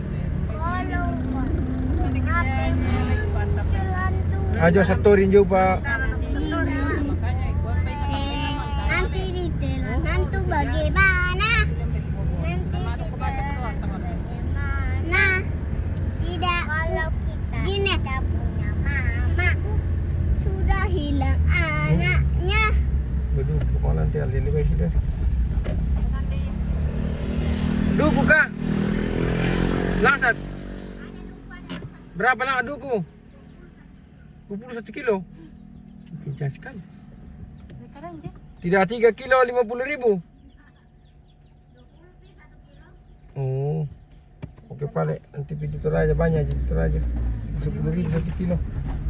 Ajo satorin jo pa. Nanti ditelan hantu bagaimana? Nanti ditelan bagaimana? Tidak. Kalau kita tidak punya mama, sudah hilang anaknya. Waduh, pokoknya nanti alili ba sila. Duku ka. Langsat. Berapa lang duku? Dua puluh satu kilo. Kencang sekali. Tidak tiga kilo lima puluh ribu. Oh. Oke, pale. Nanti pi di Toraja banyak, di Toraja. Sepuluh ribu satu kilo.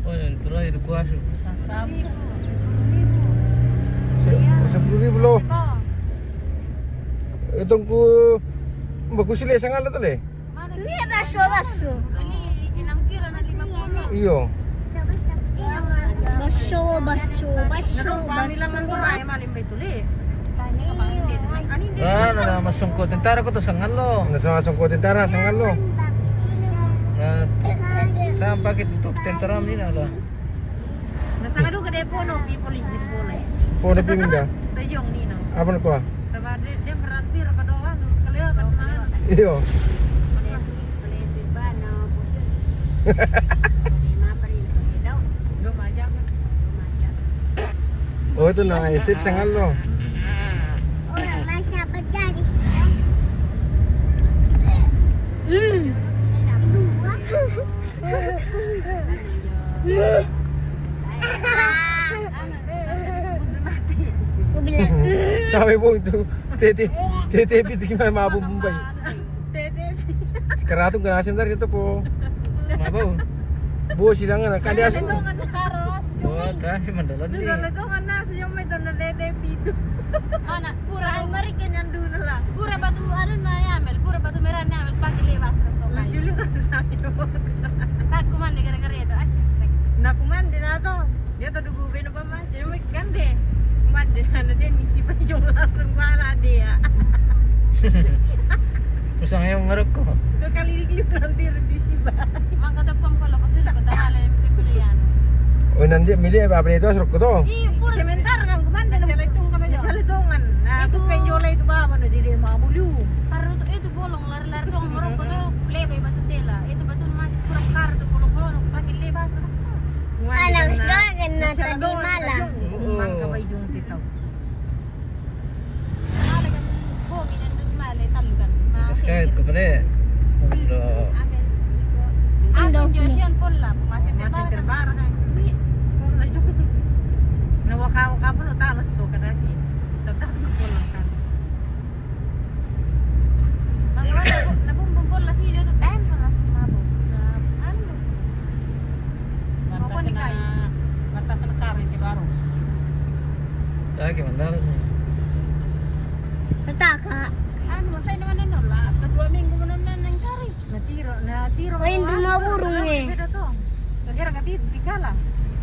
Oh, yang di Toraja di Kuasu. Sasabu. Se-, sepuluh ribu lo. Itu ku bagus le sangat tu le. Ini baso, baso. Beli enam kilo na lima puluh. Iyo. Baso, baso, baso, baso. Na, na, na, masungko tentara ko to sangalo. Na, sa masungko tentara sangalo. Na, sa pakai tutup tentara ini na lah. Na, sangalo ka depo no, people in depo na. Po na piminda. Tayong ni na. Apa na kuha? Sama dia, dia berarti apa doang, kelihatan mana. Iyo. Oh, ito na, isip sangalo. Orang masih apa jadi sih? Hmm. Aku bilang, hmm. Sabi mo ito, tete, tete, piti gimana mabubay. Tete. Sekarang tuh nggak asing dari itu po. Mabau. Bu, silangan, kali asing. Ito nga nakaro, si Chong. Oh, tapi mandalan di. Ito nga na, si Chong may doon na lele, pito. Ana, pura. Ay, marikin ang doon na lang. Pura batu, ano na, yamel. Pura batu merah na, yamel. Pagkiliwas na to. Lujulu ka sa iyo. Tak kuman di gara-gara ito. Ay, sisek. Nah, kumande na to. Dia to dugu beno pa ma, jadi mo kande. Kumande na na dia misi pa jong langsung bala dia. Usang yang Maroko. Dua kali diklip nanti di Siba. Mangka to kom kalau ko sulu ko tangala yang pipilian. Oh, nanti milih apa, apa itu asrok ko to? Iya, pura. Sementara kan kumande na. Sala itu kan ya. Sala dongan. Nah, itu kan jola itu baba na di dia mau bulu. Karena itu, itu bolong lari-lari to Maroko to, lebe batu tela. Itu batu mas kurang kar to, kalau-kalau nak pakai lebe asrok. Anak sa akin na tadi malam. Mangka pa ijong titaw. Malam kan, bongi na dun male, talu kan. Terus kayak ke pele. Amin. Amin. Amin, Josian pun lah, masih terbara kan. Ini, pun lah juga. Na waka-waka pun talas so kadaki. Tetap pun lah kan. Bang, wala, bu-, nabumbong bola sini, dia tuh, eh, sama si Mabo. Na, anu. Mau ko ni kai? Batas na kari si baru. Lagi mandar ni. Tataka. Anu, masay naman na, no, la. Dua minggu mo naman na ng kari. Natiro, natiro. Ay, yung mga burung eh. Beda to. Kira ka di, di ka la.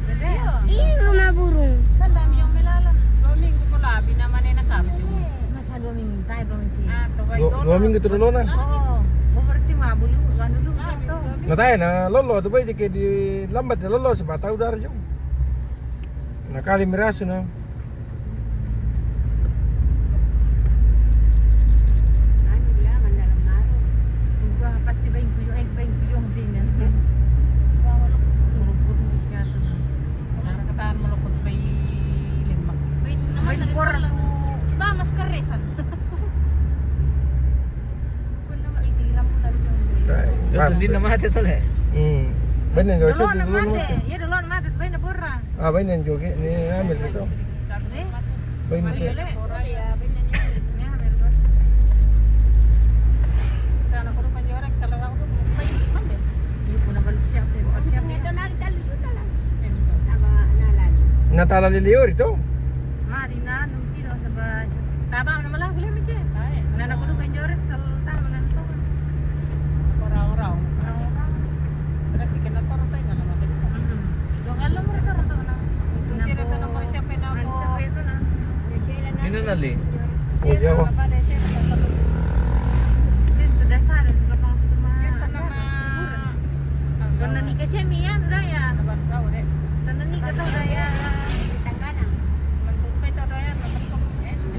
Beda. Iya, rumah burung. Kan dami yung milalang. Dua minggu mo labi naman ay nakabit. Masa dua minggu tayo pa man siya. Ah, to ba? Dua, dua minggu to lolo na. Oo. Mo berarti mabulu, ano lu to. Na tayo na lolo, to ba, di kaya di lambat na lolo, sa bata udah yung. Nakali miraso na. Anu dia, mandalam maru. Gua pasti bain kuyo, eh, bain kuyo, hubingan. Gua malukut, malukut, malukut. Cara katan malukut, bain lemak. Bain, bain borat tu. Coba mas keresan. Pun nama iti, rambutan tu. Sa-, itu di nama aja tu le. Hmm. Benar, gak usah dulu nama aja. Ya, dulu nama aja, bain borat. Ah, bain yang joget ni, ambil gitu. Eh? Bain itu. Natala liliyor ito. Mari na, nung sino, sa ba, tabang na malaki lang, Miche. Ay, na nakulugan joret, sa tama na ito. Oraw-oraw. Oraw-oraw. Berarti kena toro tayo na naman. Doon ka lang, may toro to na. Ito sila, ito na, may siya, may na po. Ito na. Sino na, Li? Oh, yawa. Ito, dasal, ito na, mga. Ito na, mga. Doon na ni kasi, Mian, Raya. Doon na ni ka to, Raya.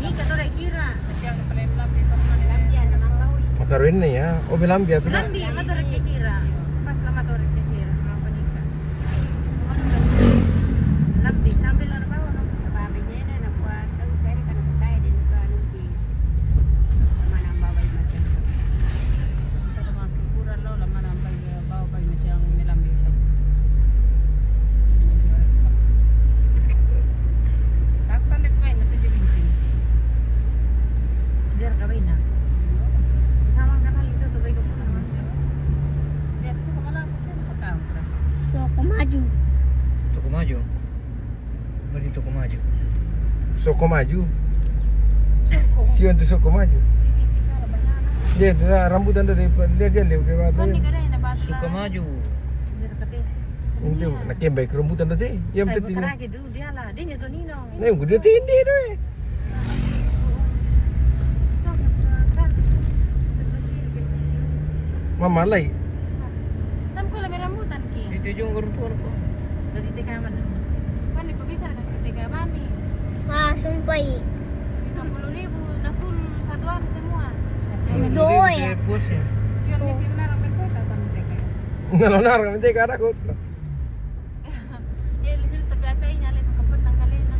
Ni ka to, Raya, kira. Makaruin na ya. O, bilambia to na. Bilambia, matorik kira. Pas na matorik kira, mga panika. Lambi, sambil ano ba, ano? Sababi niya na, nakuha, tau, sari ka na tayo, din ka, ano, di. Sama na ang babay, masyado. Ito, mga sugura, no, laman ang bay-, babay, masyadong milambisa. Taktan, di ko kayo, natutuyo, binti. Diyan ka ba, ina? Sama ka na, ito, sabay ko po naman. Biar ko, kung wala ko, Sokomaju. Sokomaju. Mari Sokomaju. Sokomaju. Sio tu Sokomaju. Dia tu lah rambutan dari dia dia lewat ke mata. Sokomaju. Itu nak kembali ke rambutan tadi. Yang penting. Dia lah, dia nyetu Nino. Nah, yang gede tinggi tu eh. Mamalay. Tam ko la may rambutan ki. Ito yung urut-urut ko. Dari teka man. Paano ko bisa na teka mami? Ah, sumpay. Lima puluh ribu na full satuan semua. Doy. Siyon ni Tim na lang may kwenta, kami teka. Nalo na lang, hindi ka na ko. Eh, lusul tapi apa ini, alin, kempet nang kali na.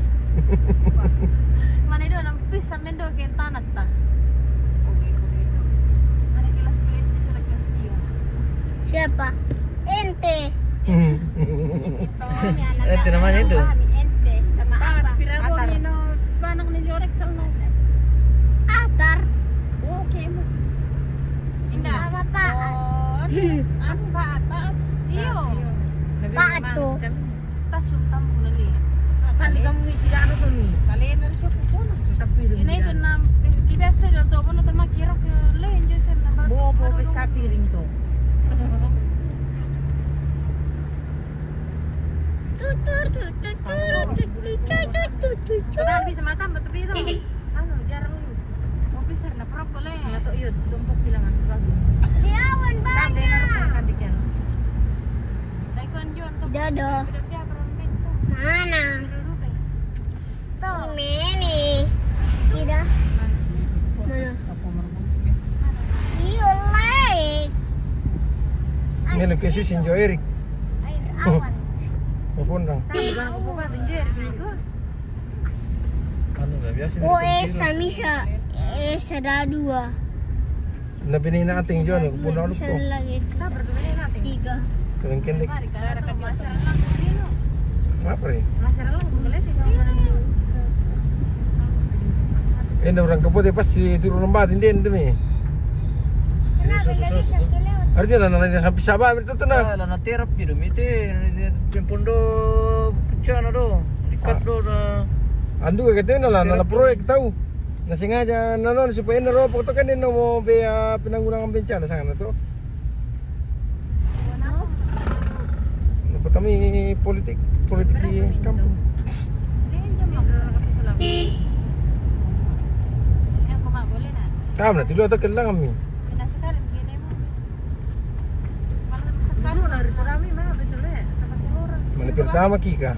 Mana itu, nang pis sampai do ke tanah ta. Mana kelas dua S D, sudah kelas tiga. Siapa? Ente. Hmm. Ente namanya itu. Ente, sama apa? Pira ko ni no, sus banak ni Jorek, sal no. Atar. Oke, mo. Indah. Sama Paat. Oh, ano, Paat, Paat. Iyo. Paat to. Tasum, tambung na li. Kali kamu isi ano to ni? Kali na siya po po na. Ina ito na, eh, kibasa daw to, ano to, makirok yung lane, Diyos, na. Bo, bo, sa piring to. Tur, tur, tur, tur, tur, tur, tur, tur, tur, tur. Tapi bisa mata betul itu. Anu, jarang lu. Mau pisar na perokok le. Atau iya, tumpuk bilangan bagus. Dia awan banyak. Kan dia naruh kan di kan. Baik kan John tuh. Tidak ada. Tidak dia perang itu. Mana? Dulu kayak. Tuh, ini. Tidak. Mana? Iya, like. Ini location sinjo Erik. Air awan. Apa undang? Tahu bang, aku buka tunjuk Erik itu. Anu, nggak biasa. Oh, eh, Samisa. Eh, sada dua. Na bini na ating jual, aku pun lalu ko. Lagi itu. Tiga. Keren-keren. Apa rin? Enda orang kapote pasti turun lembatin den demi. Harusnya na na sampai Sabah itu tuh na. Ah, la na terap gitu, mite, yang pondo pucana do, dekat do na. Andu ka katena la na proyek tahu. Na sengaja na non supaya na ropok to kan na mo be penanggulangan bencana sana to. Pertama ini politik, politik di kampung. Tahu nanti lu atau kelang kami. Mana pertama kika?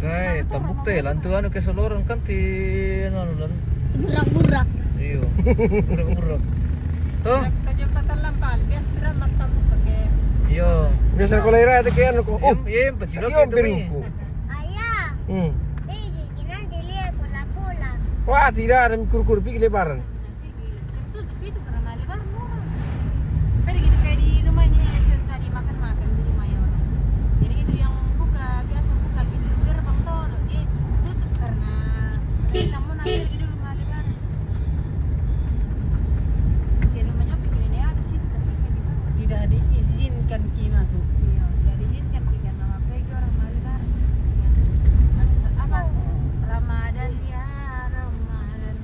Saya tambuk teh lantu anu ke Soloron kan ti anu lan. Burak-burak. Iyo. Burak-burak. Toh? Ke jembatan Lampal, biasa tidak mata buka ke. Iyo. Biasa kalau ira ada ke anu ko. Oh, iya, empat kilo itu. Ayah. Hmm. Nanti lihat pola-pola. Wah, tidak ada kur-kur pergi lebaran. Itu, itu pernah lebaran orang. Pergi itu kayak di rumah ini, Asian tadi makan-makan di rumah ya orang. Jadi itu yang buka, biasa buka pintu gerbang toh, dia tutup karena bilang mau nanti di rumah lebaran. Di rumahnya bikin ini ada sih, kasih ke di bawah. Tidak diizinkan ki masuk. Iya, tidak diizinkan ki karena apa lagi orang mau lebaran. Apa? Ramadan ya, Ramadan.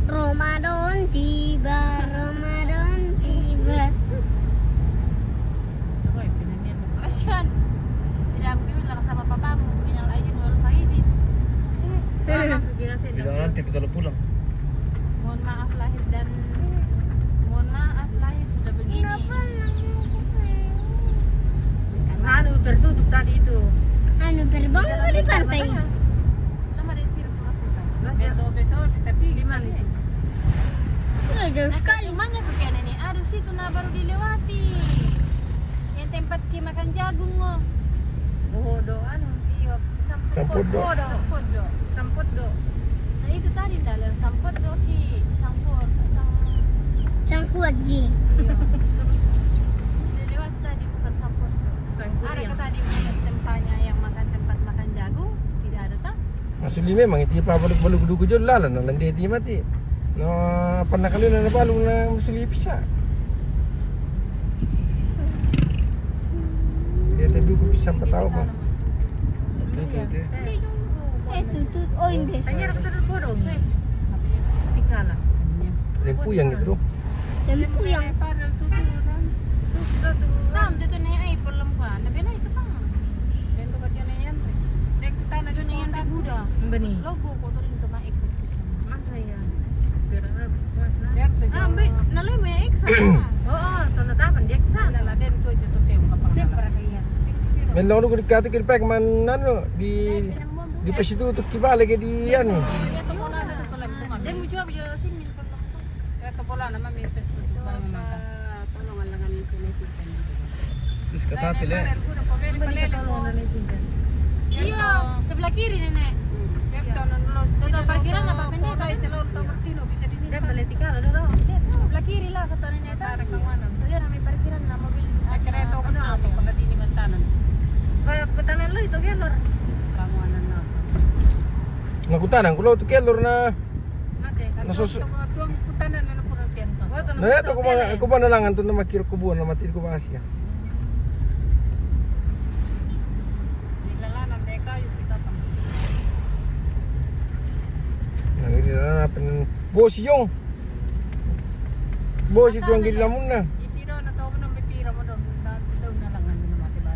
Ramadan tiba, Ramadan tiba. Kasihan. Tidak bilang sama papamu, minal aidin wal faizin. Bilang nanti kita pulang. Mohon maaf lahir dan mohon maaf lahir sudah begini. Anu tertutup tadi itu. Anu terbang di pantai. Besok-besok kita pergi. Di mana? Iya, jauh sekali. Rumahnya begini nih. Aduh, situ nah baru dilewati. Yang tempat ki makan jagung, oh. Oh, do anu. Iya, Sampodo. Sampodo. Sampodo. Nah, itu tadi dalam Sampodo ki, Sampor, Sam- Sangkuat ji. Iya. Dilewati tadi bukan Sampodo. Ada ke tadi melihat tempatnya yang makan, tempat makan jagung, tidak ada toh? Masuli memang iti pa balu-balu duku jol lalan na lande iti mati. No, pernah kali na balu na masuli pisa. Dia tadi duku pisa patau pa. Itu, itu, itu. Eh, tutut. Oh, inde. Tanya aku terus bodoh. Tikala. Yang puyang itu loh. Yang puyang. Tam, tutu ne ai perlempuan. Tapi naik ke tang. Dan tu kerja ne yang. Dek tanah di kota. Beni. Logo kotor itu mah eksekusi. Masa ya? Ambil, nalai banyak eksa. Oh, oh, tanda tangan dia eksa. Ada laden tu aja tu teu apa. Melong lu dikati kirpek man anu di di pas itu tu kibale ke di anu. Dia mau jawab je sini. Kaya topola nama mi pesta tu barang mata. Tolong alangan itu nanti kan. Terus kata tile. Iya, sebelah kiri nenek. Betul, parkiran apa pendek? Bisa di. Sebelah kiri lah kata nenek. Ada kawanan. Saya namanya parkiran nama mobil. Kereta apa? Pernah di ini mentanan. Petanan lo itu gelor. Kawanan nasa. Nakutanan kulo tu kelor na. Nasos. Na ya tu ko ba, ko ba nalangan tu na makiro ko buwan na mati ko ba siya. Na ini na pen bo si Jong. Bo si tuang gila mun na. Itiro na to mo na mipira mo do. Daw nalangan na mati ba.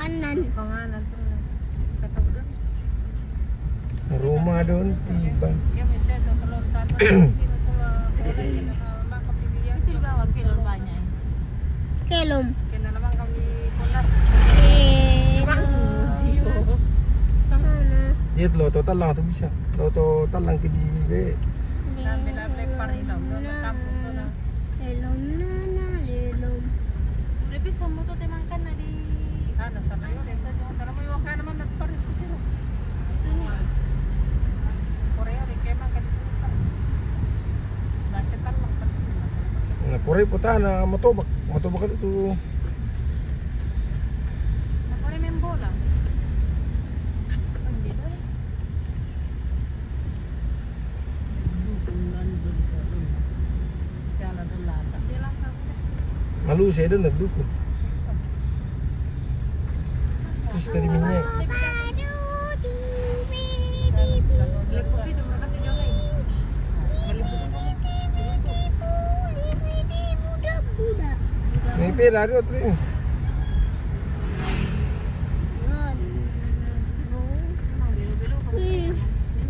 Kanan. Panganan tuh. Kata udah. Rumah don tiba. Dia mencet satu telur satu. Ini masalah boleh kita kalau makan di dia. Itu juga wakil banyak. Kelom. Kena nama kami kolas. Kelom. Mana? Iya, lo total lah tuh bisa. Lo total lang ke di be. Sambil lempar itu, udah kampung tuh lah. Lelom nana lelom. Udah bisa moto teman kan di sana sana yo deh. Kalau mau iwang kana man nagpar itu sino. Itu ni. Korea deh kemang kan itu. Sebelah setan lah kan. Na pore po tana matobak. Matobak itu. Korea main bola. Hindi doy. Siya na doon lasa. Siya lasa. Malu saya don nagduko. Terus tadi minyak. May pera rin ito rin.